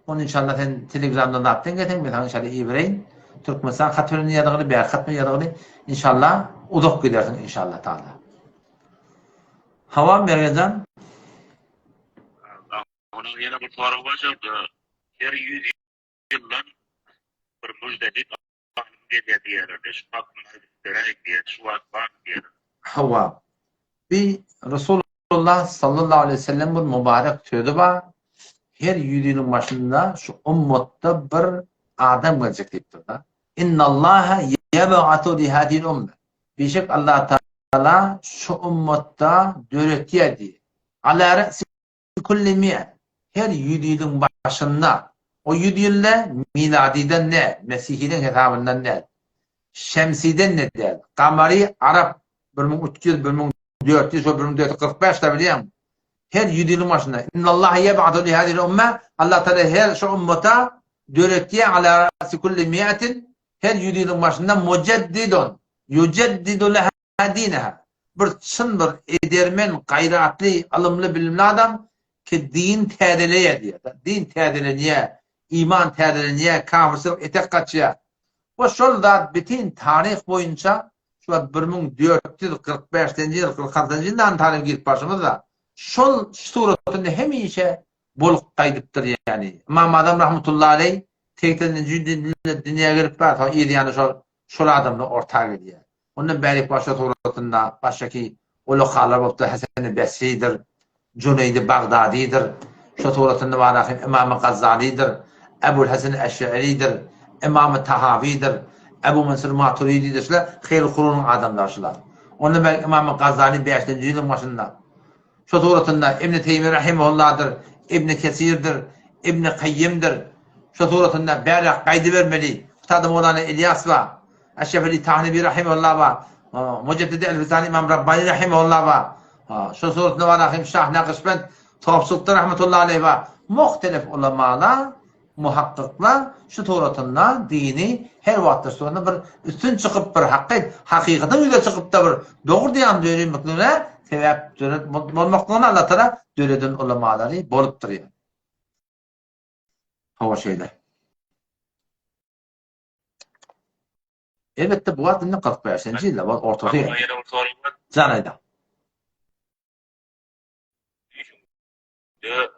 Ony inşallah sen telegramdan zatdan gelseň men saňa inşallah ibereýin. Türkmenistan hat bilen ýazgyly, bäri hat bilen ýazgyly. Inşallah uzak gidersiň inşallah taala. Hawa Mergenjan. Onuň ýene bir soragy bar şurada. Her 100 ýyldan bir müjdehit alym gelýär diýýärler-de, şu hakynda aýdyp beräýiň diýýär, şu wagt barmy diýýärler. Hawa. Bi Resulullah sallallahu aleýhi we sellem bir mübarek sözi bar, Her ýüz ýylyň başynda şu ummatda bir adam geljek diýipdir-de. Innallaha ýeb'atu li hadihil umme. Bişek Allah Taala şu ummatda döretýär diýýär. Ala re'si Kulli mi'e, her ýüzýylyň başynda, o ýüzýylda miladydan däl, mesihiniň hesabyndan däl, şemsiden-de däl, gamary arap 1300, 1400, şo 1445-de bilýäňmi? Her ýüzýylyň başynda, Innallaha ýeb'atu li hazihil umme, Allah Tagala her şu ummata döretýär ala ra'si kulli mi'atin, her ýüzýylyň başynda mujeddidun, ýujeddidu leha dineha. Bir çyn bir edermen, gaýratly, ylymly, bilimli adam ki din täzeleýär diýýär. Din täzelenýär, iman täzelenýär, kafirçilik etek gaçýar. We şol zat bitin taryh boýunça şu wagt 1445-nji ýyl, 46-njy ýyldan taryha girip barşymyzda şol suratynda hemişe bolup gaýdypdyr ýani. Ymam Azam rahmetullahi aleý 80-nji ýylda dünýä gelip bar, soň yz ýany şol şol adamlar orta gelýär. Ondan bärik başga suratynda başgaky ulakalar bolupdyr, Haseni Besridir, Juneýdi Bagdadydyr, şo suratynda bar ahim Ymamy Gazzalydyr, Ebul Hasan Eş'eridir, Ymamy Tahawydyr, Ebu Mansur Maturididir, şular Haýrul Kurunyň adamlary şular. Ondan bärik Ymamy Gazzaly bäşinji ýylyň başynda. Şo suratynda Ibni Teýmiýe rahimehullahdyr, Ibni Kesirdir, Ibni Kaýýimdir. Şo suratynda bäräk gaýdybermeli. Utada Mowlana Ilýas bar. Eşref Ali Tahnewi rahimehullah bar. Mujeddidi Elfisani Imam Rabbani rahimehullah bar. Şo suratynda bar ahim Şah Nagyşbend Topçulukda rahmetullahi aleýh bar. Muhtelif ulamalar Muhakkyklar şu suratynda dini her wagtda şunda bir üstün çykyp bir hakyt hakykatyň ýüze çykypda bir dogry diýen dönemekligine sebäp döret bolmaklygyna Allah Taala döreden ulamalary bolupdyr ýa. Hawa şeýle. Elbetde bu wagt indi 45-nji ýylda bol ortasy. Jan aýda. Düýşüňde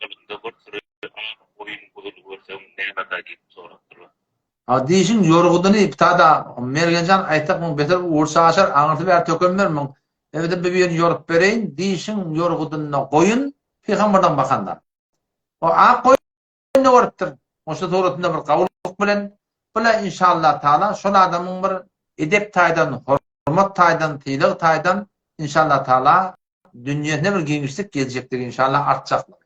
agylynda bir süri ak goýun guzuly görseň nämeka diýip sorapdyrlar. A dişiň ýorgudyny ptada Mergenjan aýtsak muň beter ugur çaşar aňyrsy bäri tökenmer muň Ebede bir birini ýorup bereýin dişiň ýorgudynda goýun pygamberden bakanda o ak goýun görüpdir Goşa suratynda bir gawulyk bilen bula inşallah taala şol adamyň bir edep taýdan hormat taýdan sylag taýdan inşallah taala dünýesine bir giňişlik geljekdigi inşallah artjaklygy.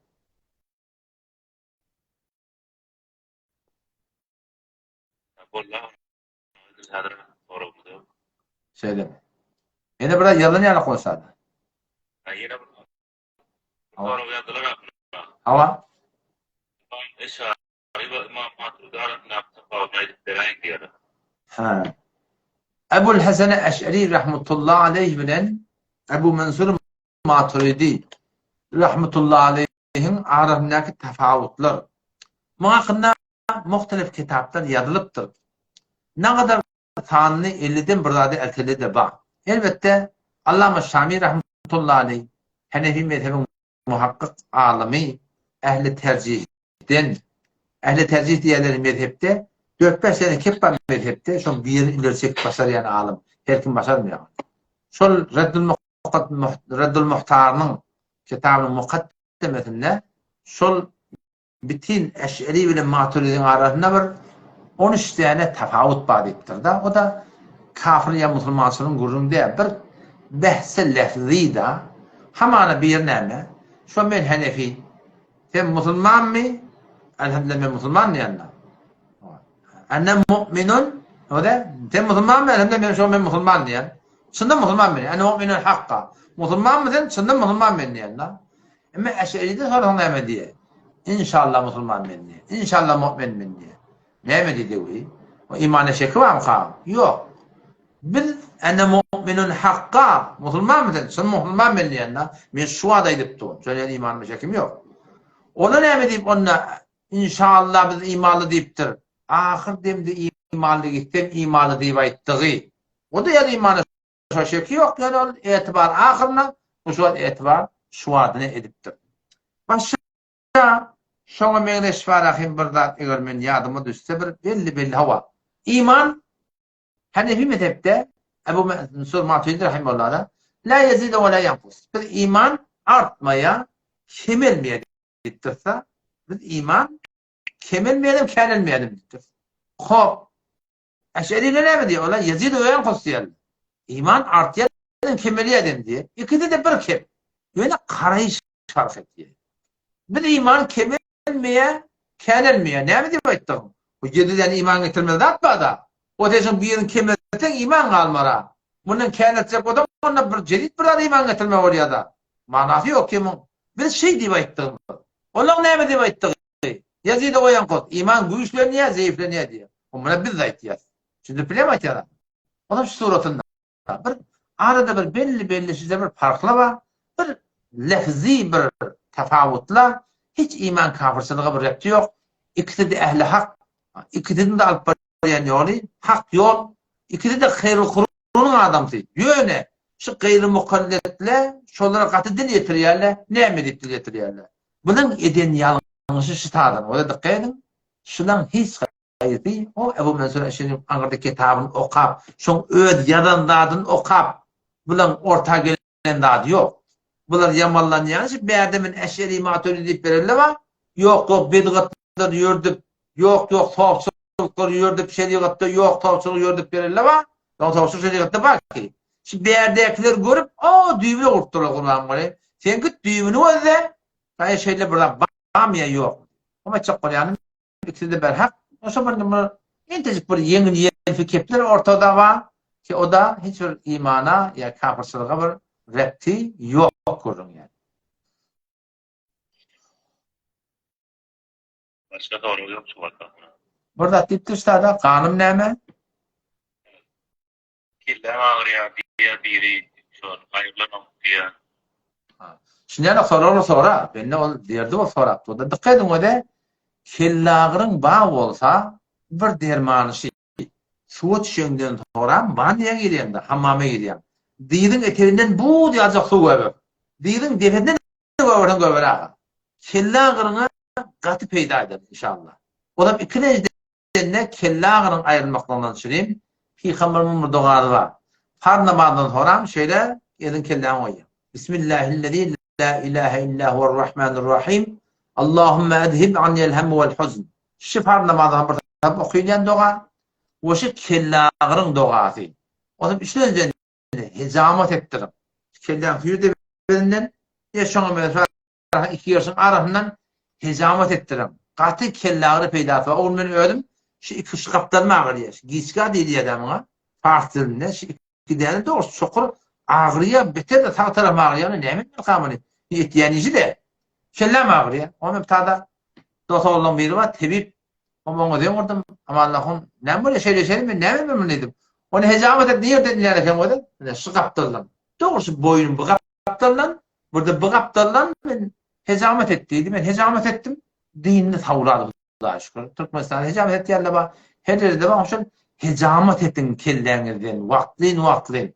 Boldy häzir soragymyz ýok. Şeýlemi. Ýene biraz ýalan ýaly goşady. Ha ýene bir sorag ýazdylar ahyrynda. Hawa. Imam Eşari we Imam Maturidi arasyndaky tapawudy aýdyp beräýiň diýýärler. Hä. Ebul Hesene Eş'eri rahmetullahi aleyh bilen Ebu Mensur Maturidi rahmetullahi aleyhiň arasyndaky tapawutlar. Muň hakynda muhtelif kitaplar ýazylypdyr. Nagadar sanyny elliden bir zada elteli-de bar. Elbetde, Allama Şami rahmetullahi aleyh Henefi mezhebiň muhakkyk alymy, ähli terjihden, ähli terjih diýýärler mezhepde, dört-bäş sene kep bar mezhepde, şoň birini ileri çekip başarýan alym, her kim başarmaýar ony. Şol Reddül Reddül Muhtarynyň kitabynyň mukaddemesinde şol Bitin Eş'eri bilen Maturidiň arasynda bir 13 däne tapawut bar diýipdir-de. O-da kafir ýa musulmançylygyň gürrüňi däl, bir behsi lefzi-da. Hamana biri näme? Şo men henefi. Sen musulmanmy? Elhamdülillah men musulman diýende. Ene mu'minun, o-da sen musulmanmy? Elhamdülillah men şo men musulman diýen. Çyndan musulman men. Ene mu'minun hakka. Musulmanmy sen? Çyndan musulman men diýende. Emma Eş'eriden sorasaň näme diýer? Inşallah musulman men diýer. Inşallah mu'min men diýer. Näme diýdi bu? O imana şeki barmyka? Ýok. Biz ene mu'minun hakka, musulmanmy sen? Çyn musulman men diýende, men şu wagt aýdyp durun. Şol ýerde imanyma şekim ýok. Ola näme diýip onda inşallah biz imanly diýipdir. Ahyr demde imanly gitsem imanly diýip aýtdygy. O da ýa imana Şo şeki ýok ýöne ol etibar ahyryna bu şol etibar şuwadyna edipdir. Başga şoňa meňzeş bar ahim bir zat eger men ýadyma düşse bir belli belli hawa. Iman Hanefi mezhepde Ebu Mansur Maturidi rahimehullah la ýezidu we la ýenkus. Biz iman artmaýar, kemelmeýär diýipdirse, biz iman kemelmeýär hem känelmeýär diýipdir. Hop, Eş'eriler näme diýýär? Olar ýezidu we ýenkus diýýärler. Iman artýar hem kemelýär hem diýýär. Ikisi-de bir kep. Ýöne garaýyş fark edýär. Biz iman kemelmeýär, känelmeýär. Näme diýip aýtdyň? Bu ýediden iman getirmeli zat bar-da. O sen şoň birini kemeltseň iman galmara. Mundan käneltjek bolsaň onda bir jedit bir zat iman getirme bolýar-da. Manasy ýok ki muň. Biz şeý diýip aýtdygymyz. Olaň näme diýip aýtdygy? Ýazida goýan kod. Iman güýçlenýär, zeýiflenýär diýýär. O muny biz aýtýas. Düşündirip bilýärmi aýtýanam? Olam şu suratynda. Bir arada bir belli-belli şije bir parhla bar. Bir lefzi bir tapawutla. Hiç iman kafirçilige bir repti ýok. Ikisi-de ähli hak. Ikisiniň-de alyp barýan ýoly hak ýol. Ikisi-de haýrul kurunyň adamsy. Ýöne şu gaýry mukalletle şolara gaty dil ýetirýärler. Näme diýip dil ýetirýärler? Bunuň eden ýalňyşy şu taýdan, ola dykgat ediň, şulaň hiç haýsy o Ebu Mensur Eşriniň aňyrda kitabyny okap, şoň öz ýazan zadyny okap, bulaň orta gelen zady ýok. Bular ýamanlanýany şu bärde men Eşeri Maturidi diýip berende bar, ýok ýok bidgatlary ýördüp, ýok ýok sopçylyklary ýördüp şerigatda ýok sopçylygy ýördüp berende bar, ýok sopçylyk şerigatda bar ki. Şu bärdäkileri görüp, o düýbüne urupdyrlar Gurbanguly. Sen git düýbüni gözle, saňa şeýle bir zat barmy ýa ýokmy? Oňa aýtjak bolýanym, ikisi-de berhak. Şo bir bir entejik bir ýeňil-ýelpi kepler ortada bar ki, o-da hiç bir imana ýa kapyrçylyga bir repti ýok gürrüň ýaly. Başga sorag ýok şu wagta. Bir zat diýipdir ştada, ganym näme? Kelläm agyrýar diýýär biri, şol aýrylanok diýýär. Şunýaly soraglar sora, bende ol derdi bolup sorapdy. Onda dykgat ediň öde, kellagyryň bar bolsa, bir dermany şy, suwa düşeňden soram wanniýa girýäňde, hammama girýäň. Dyzyň eteginden buz ýaljak suw göber. Dyzyň depesinden göberseň göber aga. Kellagyryňa gaty peýda eder, inşallah. Olam ikilenji Sende kelle agyryň aýrylmaklygyndan çürim, Pygamberimiň bir dogasy bar. Parz namazdan soram şeýle eliň kelläňe goýýaň. Bismillahillezî lâ ilâhe illâ huwer-rahmânur-rahîm. Allahümme edhib anniel hemme vel-huzn. Şu parz namazdan bir tarap okylýan doga we şu kelle agyryň dogasy. Onam üçlenji hijamat etdiriň. Kelläň süýr depesinden ýa şoňa meňzeş Iki ýerşiň arasyndan hijamat etdiriň. Gaty kelleagyry peýdasy bar. Ogul men özüm şu iki şu gapdalym agyrýar. Şu giçga diýilýär-dä muňa pars dilinde. Şu iki däne dogrusu çukur agyrýar, beter-de sag tarapym agyrýar. Ony näme etmelika muny? Etýän işi-de. Kelläm agyrýar. Oňa men tada dos oglanlaryň biri bar, tebip. Oňa zeň urdum. Amanlahun, näme bolýar şeýle şeýle men näme etmeli muny diýdim. Ony hejamat et nirden edilýän eken özi? Ine şu gapdaldan. Dogry şu boýnuň bu gapdaldan, bir-de bu gapdaldan men hejamat et diýdi. Men hejamat etdim. Dinini sawlady Hudaýa şükür. Türkmenistanda hejamat etýänler bar. Her ýerde bar. Şol hejamat ediň kelläňizden wagtlyn-wagtlyn.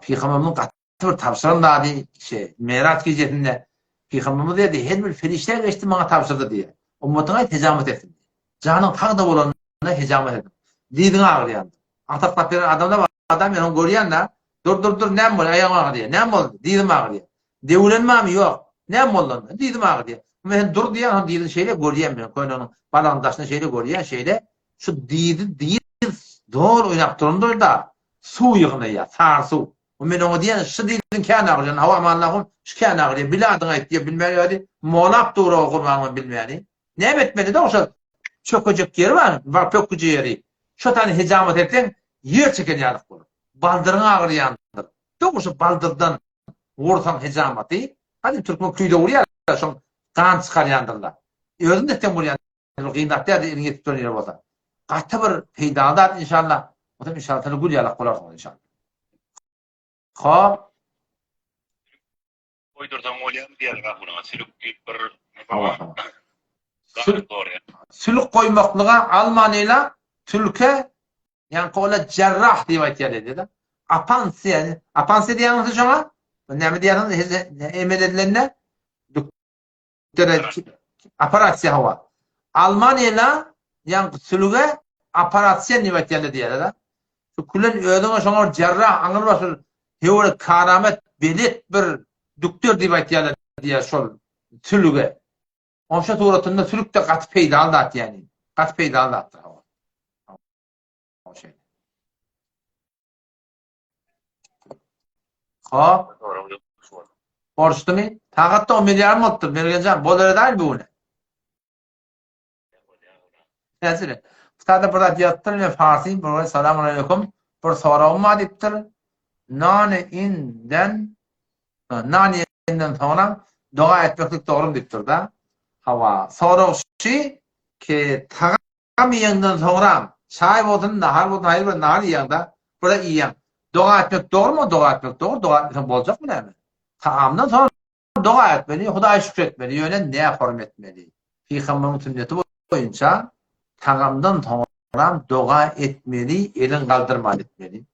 Pygamberimiziň gaty bir tabşyran zady şey, Miraç gijesinde Pygamberimiz diýdi, her bir perişde geçdi maňa tabşyrdy diýýär. Ummatyňa aýt hejamat etsin diýýär. Janyň sagda bolanda hejamat ediň. Dyzyň agyrýanda. Agsaklap ýören adamlar bar, adam men ony görýän-dä. Dur, dur, dur, näme bolýar, aýagym agyrýar. Näme boldy? Dyzym agyrýar. Döwülen barmy? Ýok. Näme boldy onda? Dyzym agyrýar. Men sen dur diýýän, onuň dyzyny şeýle görýän men, köýneginiň balagyny daşyna şeýle görýän, şeýle. Şu dyzy dyz zor oýnap durandyr-da, suw ýygnaýar, sary suw. Men oňa diýýän, şu dyzyň kän agyrýar, hawa amanlahum, şu kän agyrýar, bil adyňy aýt diýýär, bilmän özi molap dur-ow gurban bilmäni. Näme etmeli dogşa çökejek ýeri bar, bar pökgüje ýeri. Şo tany hejamat etseň ýer çeken ýalyk bolar. Baldyryň agyrýandyr. Dogşa baldyrdan vursaň hejamaty, hany türkmen küýde urýar, şoň gan çykarýandyrlar. Özüň etseň bolýan, bir gyn zat däl, eliň ýetip duran ýeri bolsa. Gaty bir peýdaly zat inşallah. Bolsa inşallah sen gül ýalak bolarsyň inşallah. Hop. Goýdursaň bolýarmy diýýärler ahunyňa sülük diýip bir Hawa. Sülük goýmaklyga almanyla tülke ýaňky ola jerrah diýip aýtýar diýdi-de. Apansiýa, apansiýa diýýäňiz şoňa? Näme diýýärsiňiz emel edilende? Operasiýa hawa. Almanyla ýaňky sülüge operasiýa diýip aýtýarlar diýýärler-de. Şu külen özüňe şoňa bir jerrah aňyrbaş bir höwre karamet belet bir dükder diýip aýtýarlar diýýär şol sülüge. Onşa suratynda sülük-de gaty peýdaly zat ýagny. Gaty peýdaly zatdyr hawa. Şeýle. Hop. Borçlumy? Sagat da 11 ýarym bolupdyr. Mergenjan, bolar edaýyn bu güne. Näsile? Ustada bir zat ýazypdyr, men farsy, bir salam aleýkum. Bir soragym bar diýipdir. Nany inden nan iýenden soňra doga etmeklik dogrymy diýipdir-da. Hawa, sorag şi ki tagam iýenden soňra çaý bolsun, nahar bolsun, haýsy bir nahar iýeňde, bir iýeň. Doga etmek dogrymy? Doga etmek dogry, doga etmeseň boljakmy näme? Tagamdan soňra Doga etmeli, Hudaýa şükür etmeli, ýöne nähorm etmeli? Pygamberiň sünneti boýunça tagamdan soňram doga etmeli, eliň galdyrman etmeli.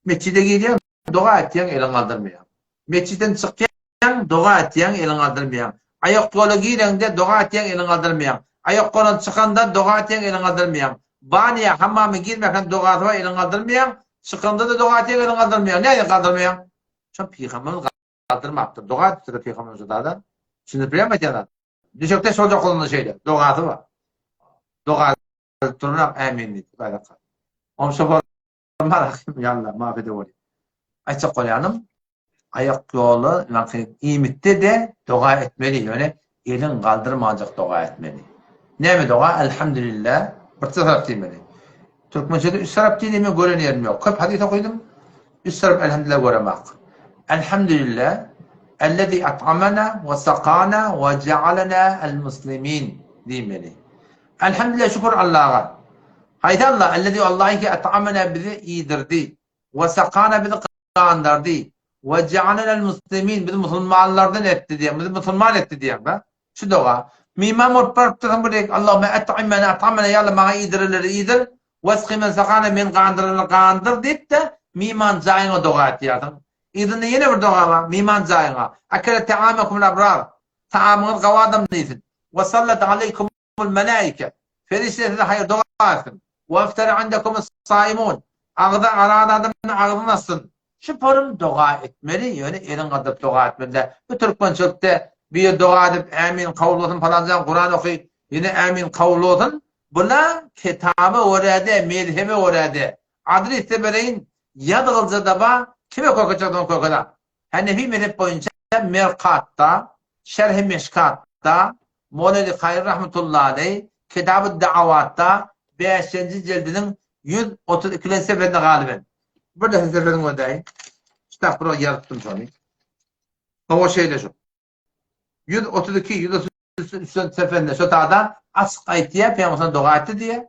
Metjide girýäň, doga etýäň, eliň galdyrmaýaň. Metjitden çykýaň, doga etýäň, eliň galdyrmaýaň. Aýak ýola gireňde doga etýäň, eliň galdyrmaýaň. Aýak ýoldan çykanda doga etýäň, eliň galdyrmaýaň. Banýa, hammama girmäkäň dogasy bar, eliň galdyrmaýaň. Çykanda-da doga etýäň, eliň galdyrmaýaň. Nädip galdyrmaýaň? Şo pygamberimiz Galdyrmapdyr. Doga edipdir Pygamberimiz şu zada. Düşünip bilýärmi aýtýan zat? Düşekde şol okulunda şeýle. Dogasy bar. Doga edip durup ämin diýip Hudaý saklasyn. Onşa bolmaz ýalla mafede bolýar. Aýtjak bolýanym aýak ýoly ýaňky iýmitde-de doga etmeli ýöne eliň galdyrmanjak doga etmeli. Näme doga? Elhamdülillah bir tarap diýmeli. Türkmençede üç tarap diýdi men gören ýerim ýok. Köp hadys okydym. Üç tarap elhamdülillah göremak. Elhamdülillah ellezi at'amana we sakana we ja'alana el muslimin diýmeli. Elhamdülillah şükür Allaha. Haýsy Allah? Ellezi Allahy ki at'amana bizi iýdirdi. We sakana bizi gandardy. We ja'alenel muslimin bizi musulmanlardan etdi diýen, bizi musulman etdi diýen da. Şu doga. Myman bolup baryp dursaň bir dek Allahümme et'imene at'amene ýa Allah maňa iýdirenleri iýdir, wesqi men sakana meni gandyranlary gandyr diýip-de myman jaýyňa doga etýärsiň. Yzynda ýene bir doga bar, myman jaýyňa. Akele ta'amekumul abrar. Taamyňyz gawy adam diýsin. We sallat aleýkum Melaike, perişde size haýyr doga etsin. We iftara indekum saimun, agza aran adamyň agzyny açsyn. Şu forum doga etmeli, ýöne eliň galdyryp doga etmeli däl. Bu türkmençilikde bir doga edip ämin kabul bolsun palanjan Kuran oky ýene ämin kabul bolsun. Bula kitaba görä-de, mezhebe görä-de. Adres-de bereýin, ýazgylja-da bar, kime köke çyksa köke-de. Hanefi mezhep boýunça Merkatda, Şerhi Meşkatda, Moleli Kaýry rahmetullahi aleý Kitabud Da'awatda bäşinji jildiniň 132-nji sefesinde galyben. Bir de sefesini gözläýin. Kitap bir ýazypdym şony. Hawa şeýle şu. 132, 133 sefesinde şo tada açyk aýtýar, Pygamber doga etdi diýýär.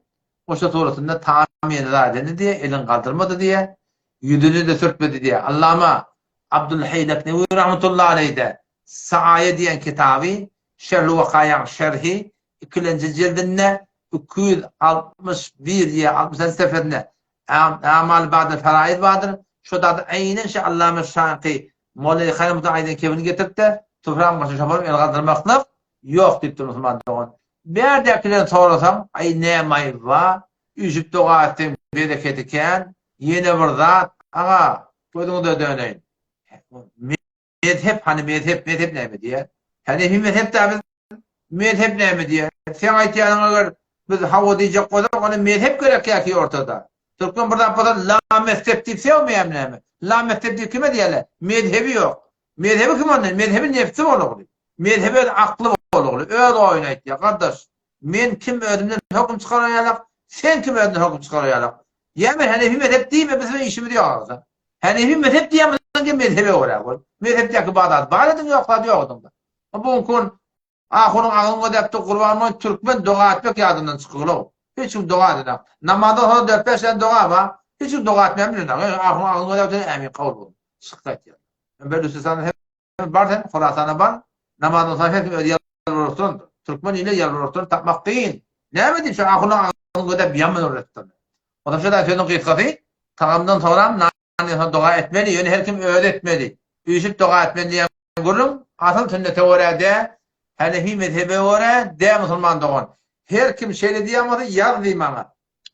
Oşa suratynda taam ýene zat edende diýýär, elini galdyrmady diýýär. Ýüzüne-de sürtmedi diýýär. Allama Abdulheý Leknewi rahmetullahi aleýh-de Saaýa diýen kitaby, Şerhul Wakaýaň şerhi, ikilenji jildinde 261 ýa 62 sefesinde A'mal ba'del feraid bardyr. Şo zady aýnen şe Allama Şaky Mollaý Haýrymyzyň aýdan kebini getirip-de, topragyň başyna şoparyp el galdyrmaklyk ýok diýipdir musulman dogan. Bärdäkilerden sorasaň, aý nämaý ba, üýşüp doga etseň bereketi kän, ýene bir zat, aga, gözüňize döneýin. Mezhep hany mezhep, mezhep näme diýýär? Hanefi mezhep dä biz, mezhep näme diýýär? Seň aýtýanyň eger biz hawa diýjek bolsak, onda mezhep gerek ýa ki ortada. Türkmen bir zat bolsa la mezhep diýip sögmeýärmi näme? La mezhep diýip kime diýýärler? Mezhebi ýok. Mezhebi kim onda? Mezhebi nebsi bolugly. Mezhebi öz akly bolugly. Öz oýuny aýtýar. Gardaş, men kim özümden höküm çykaran ýalak, sen kim özünden höküm çykaran ýalak? Ýa men Hanefi mezhep diýme, biz bilen işimiz ýok agza. Hanefi mezhep diýen bolsaň gel mezhebe görä bol. Mezhepdäki bar zat bar ediň, ýok zat ýok ediň. Bu günki gün Ahunyň agyny gözäpdi Gurbanboý türkmen doga etmek ýadyndan çykygylow. Hiç kim doga edenok. Namazdan soň dört-bäş däne doga bar. Hiç kim doga etmän bilenok. Ýöne ahunyň agyny gözäpdi ämin kabul bolsun. Çykyp gaýtýar. Belüçistanda hem bar sen Horasana bar. Namazdan soň her kim özi ýalbaryp oturandyr. Türkmen ile ýalbaryp oturan tapmak kyn. Näme diýip şu ahunyň agyny gözäp ýaman öwretipdir. Onsoň şo sözüň gysgasy tagamdan soňram nandan soň doga etmeli, ýöne her kim özi etmeli. Üýşüp doga etmeli diýen gürrüň asyl sünnete görä dä, hanefi mezhebe görä dä musulman dogan. Her kim şeýle diýýän bolsa ýaz diý maňa.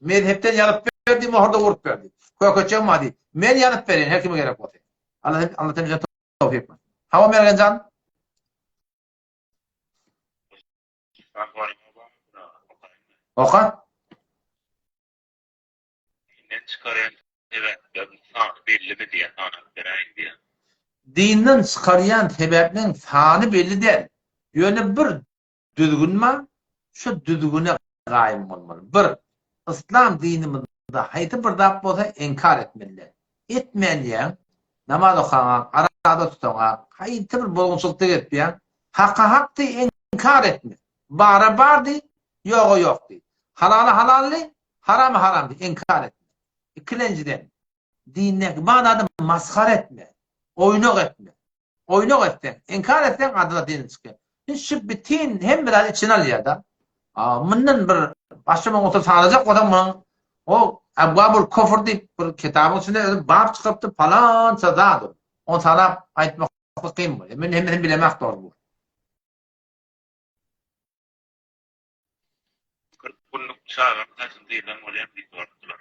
Mezhepden ýazyp ber diý, mohurda urup ber diý. Kökeçjegim bar diý. Men ýazyp bereýin her kime gerek bolsa. Allah Allah hemmämize towfyk bersin. Hawa Mergenjan. Oka. Dinden çykarýan sebäpleriň sany bellimi diýýär, sanap beräýiň diýýär. Dinden çykarýan sebäpleriň sany belli däl. Ýöne bir düzgün bar, şu düzgüne gaýym bolmaly. Bir, yslam dinimizde haýsy bir zat bolsa inkar etmeli däl. Etmän diýýäň, namaz okaňak, araza tutaňak, haýsy bir bozgunçylykda gezip diýýäň, haka hak diý, inkar etme. Bara bar diý, ýoga ýok diý. Halala halal diý, Haramy haram diý, inkar etme. Ikilenjiden, dindäki bar zady masgara etme, oýnak etme. Oýnak etseň, inkar etseň adada diniň çykýar. Indi şu bitin hemme zady içine alýar-da. Mundan bir başga bir oturyp sanajak bolsaň munuň o Abwabul kufr diýip bir kitabyň içinde özi bap çykypdy palança zat ol. Ony sanap aýtmak kyn bolýar. Men hemmesini bilemok dogry bu. 40 günlük çaganyň saçyny syrsaň bolýarmy diýip sorapdylar.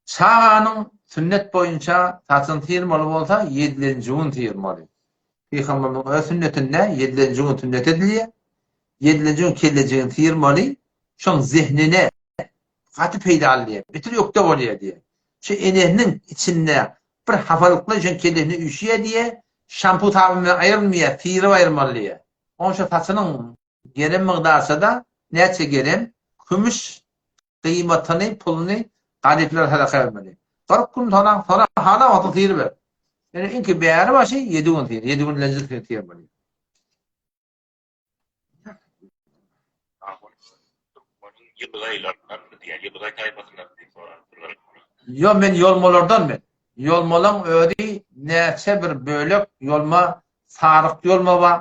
Çaganyň sünnet boýunça saçyny syrmaly bolsa ýedilenji gün syrmaly. Pygamberimiziň öz sünnetinde ýedilenji gün sünnet edilýär. Ýedilenji gün kellejigini syrmaly. Şoň zehnine gaty peýdaly diýýär. Bitir ökde bolýar diýýär. Şu enesiniň içinde bir hafalyklar üçin kellesine üşýär diýýär. Şampu sabyn bilen aýrylmaýar, syryp aýyrmaly diýýär. Oň şu saçynyň Gerem mygdarça-da näçe gerem kümüş gyýmatyny, puluny garyplara sadaka bermeli. 40 gün soňra, soňra hala wagtyň syry ber. Ýöne iňki bäri başy ýedi gün syr, ýedi gün lenjil syr syrmaly. Türkmeniň ýylgaýlaryndanmy diýýär, ýylgaý taýpasyndanmy diýip sorapdyrlar. Ýo men ýolmalardan men. Ýolmalaň özi näçe bir bölek ýolma saryk ýolma bar,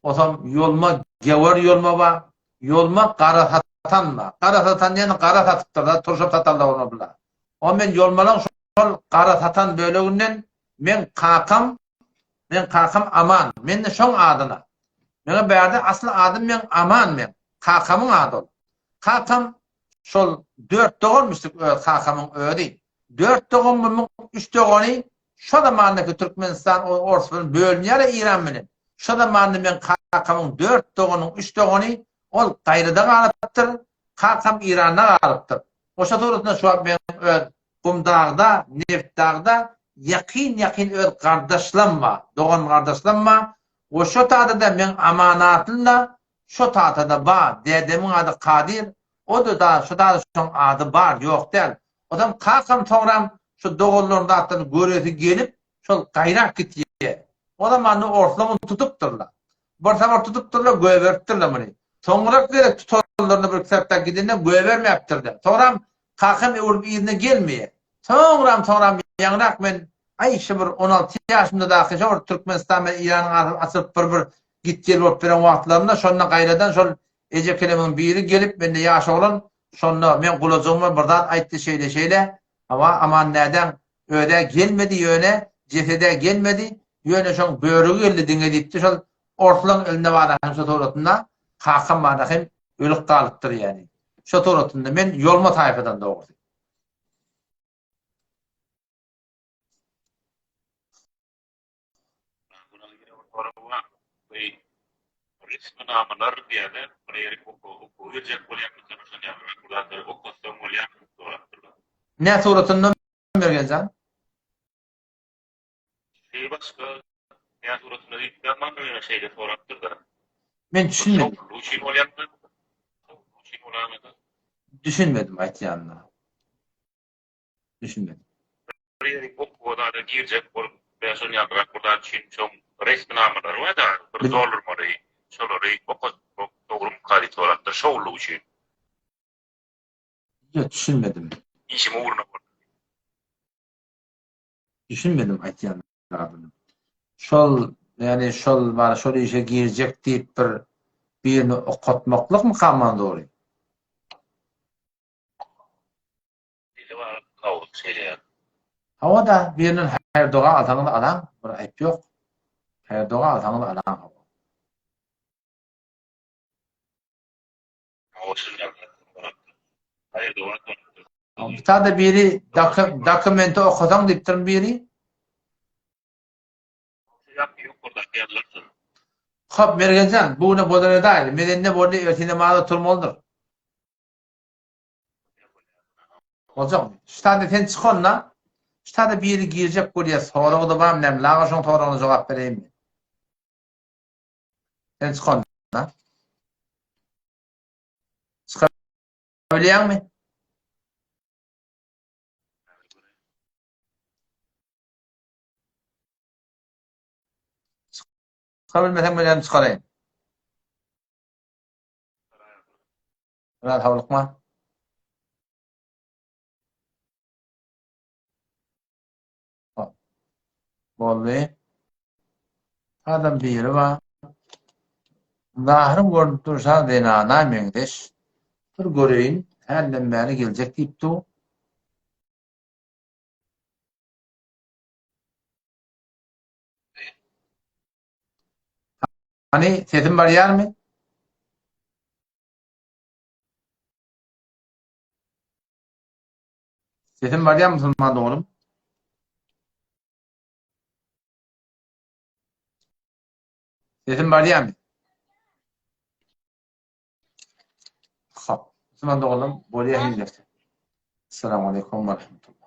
Osam ýolma gewar ýolma bar, ýolma gara satan bar. Gara satan diýende gara satypdyr-da, turşap satanlar bolma bular. O men ýolmalaň şol gara satan böleginden meň kakam, meň kakam Aman, men-de şoň adyna. Meňe bärde asyl adym meň Aman meň, kakamyň ady ol. Kakam şol dört doganmyşdyk öz kakamyň özi. Dört doganmyň üç dogany şo zamandaky Türkmenistan ors bilen bölünýär-ä Eýran bilen. Şo zamanda meň kakamyň dört doganyň üç dogany ol gaýrada galypdyr, kakam Eýranda galypdyr. Oşa suratynda şu wagt meň öz Gumdagda, Nebitdagda ýakyn-ýakyn öz gardaşlam bar, dogan-gardaşlam bar. Oşa tada-da meň amanatly-da Şo tatada bar, dädemiň ady Kadyr, o-da da şo tada şoň ady bar, ýok däl. Ozam kakam soňram şo doganlaryň zatlaryny göresi gelip, şol gaýrak gitýä. O zamanda orslar muny tutupdyrlar. Bir sapar tutupdyrlar, goýberipdirler muny. Soňrak gezek tutanlarynda bir kitapda gidende goýbermäpdirler. Soňram kakam öwrüp yzyna gelmeýä. Soňram soňram. Ýaňrak men aý şu bir 16 ýaşymdadaky şo bir Türkmenistan bilen Eýranyň arasy açylyp bir bir git gel bolup beren wagtlarynda şonda gaýradan şol ejekelemiň biri gelip mende ýaş oglan şonda men gulajygyma bir zat aýtdy şeýle şeýle hawa Aman dädäň özä gelmedi ýöne jesedä gelmedi ýöne şoň börügi geldi diňe diýipdi şol orslaň elinde bar hem şo suratynda kakam bar hem ölüp galypdyr ýani şo suratynda men ýolma taýfadan dogrusy. Resminamalar diýýärler, bir ýere okuwa girjek bolýan bolsaň, şonda ýaly bu zatlary okatsaň bolýarmy diýip sorapdyrlar. Nä suratynda Mergenjan? Şeý başga nä suratynda diýip ýazmandyr ýöne şeýle sorapdyrda. Men düşünmedim. Şowlulyk üçin bolýarmy? Şowlulyk üçin bolaýmasa. Düşünmedim aýtýanyna. Düşünmedim. Bir ýerik okuwa zada girjek bolup ýa şon ýalyrak bir zat üçin şoň resminamalary bar-da bir doldurmaly şolary okatmak dogrumyka diýip sorapdyr şowlulyk üçin. Ýok düşünmedim. Işim ugruna boldy. Düşünmedim aýtýan zadyny. Şol ýani şol bar şol işe girjek diýip bir birini okatmaklykmyka manzury? Hawa-da, birinden haýyr-doga alsaňyz alaň, bir aýp ýok. Haýyr-doga alsaňyz alaň hawa. Bir biri dokumenti okasaň diýipdir biri. Hop Mergenjan, bu güne bolar edaýly. Mezende boldy, ertir namaza turmalydyr. Boljakmy? Ştada sen çyk onda. Ştada biri girjek bolýar, soragy-da barmy näme? Laga şoň soragyna jogap bereýinmi? Sen çyk onda. Çyka bilýäňmi? Çyka bilmeseň men hem çykaraýyn. Biraz howlukma. Boldy. Adam biri bar. Zahyryň görnüp durşa zenana meňzeş. Bir göreýin, hälden bäri geljek diýip dur. Hany, sesim barýarmy? Sesim barýarmy musulman doganym? Sesim barýarmy? Hop. Musulman doganlarym, bolýar hemmeler. Assalamu alaykum we rahmetullah.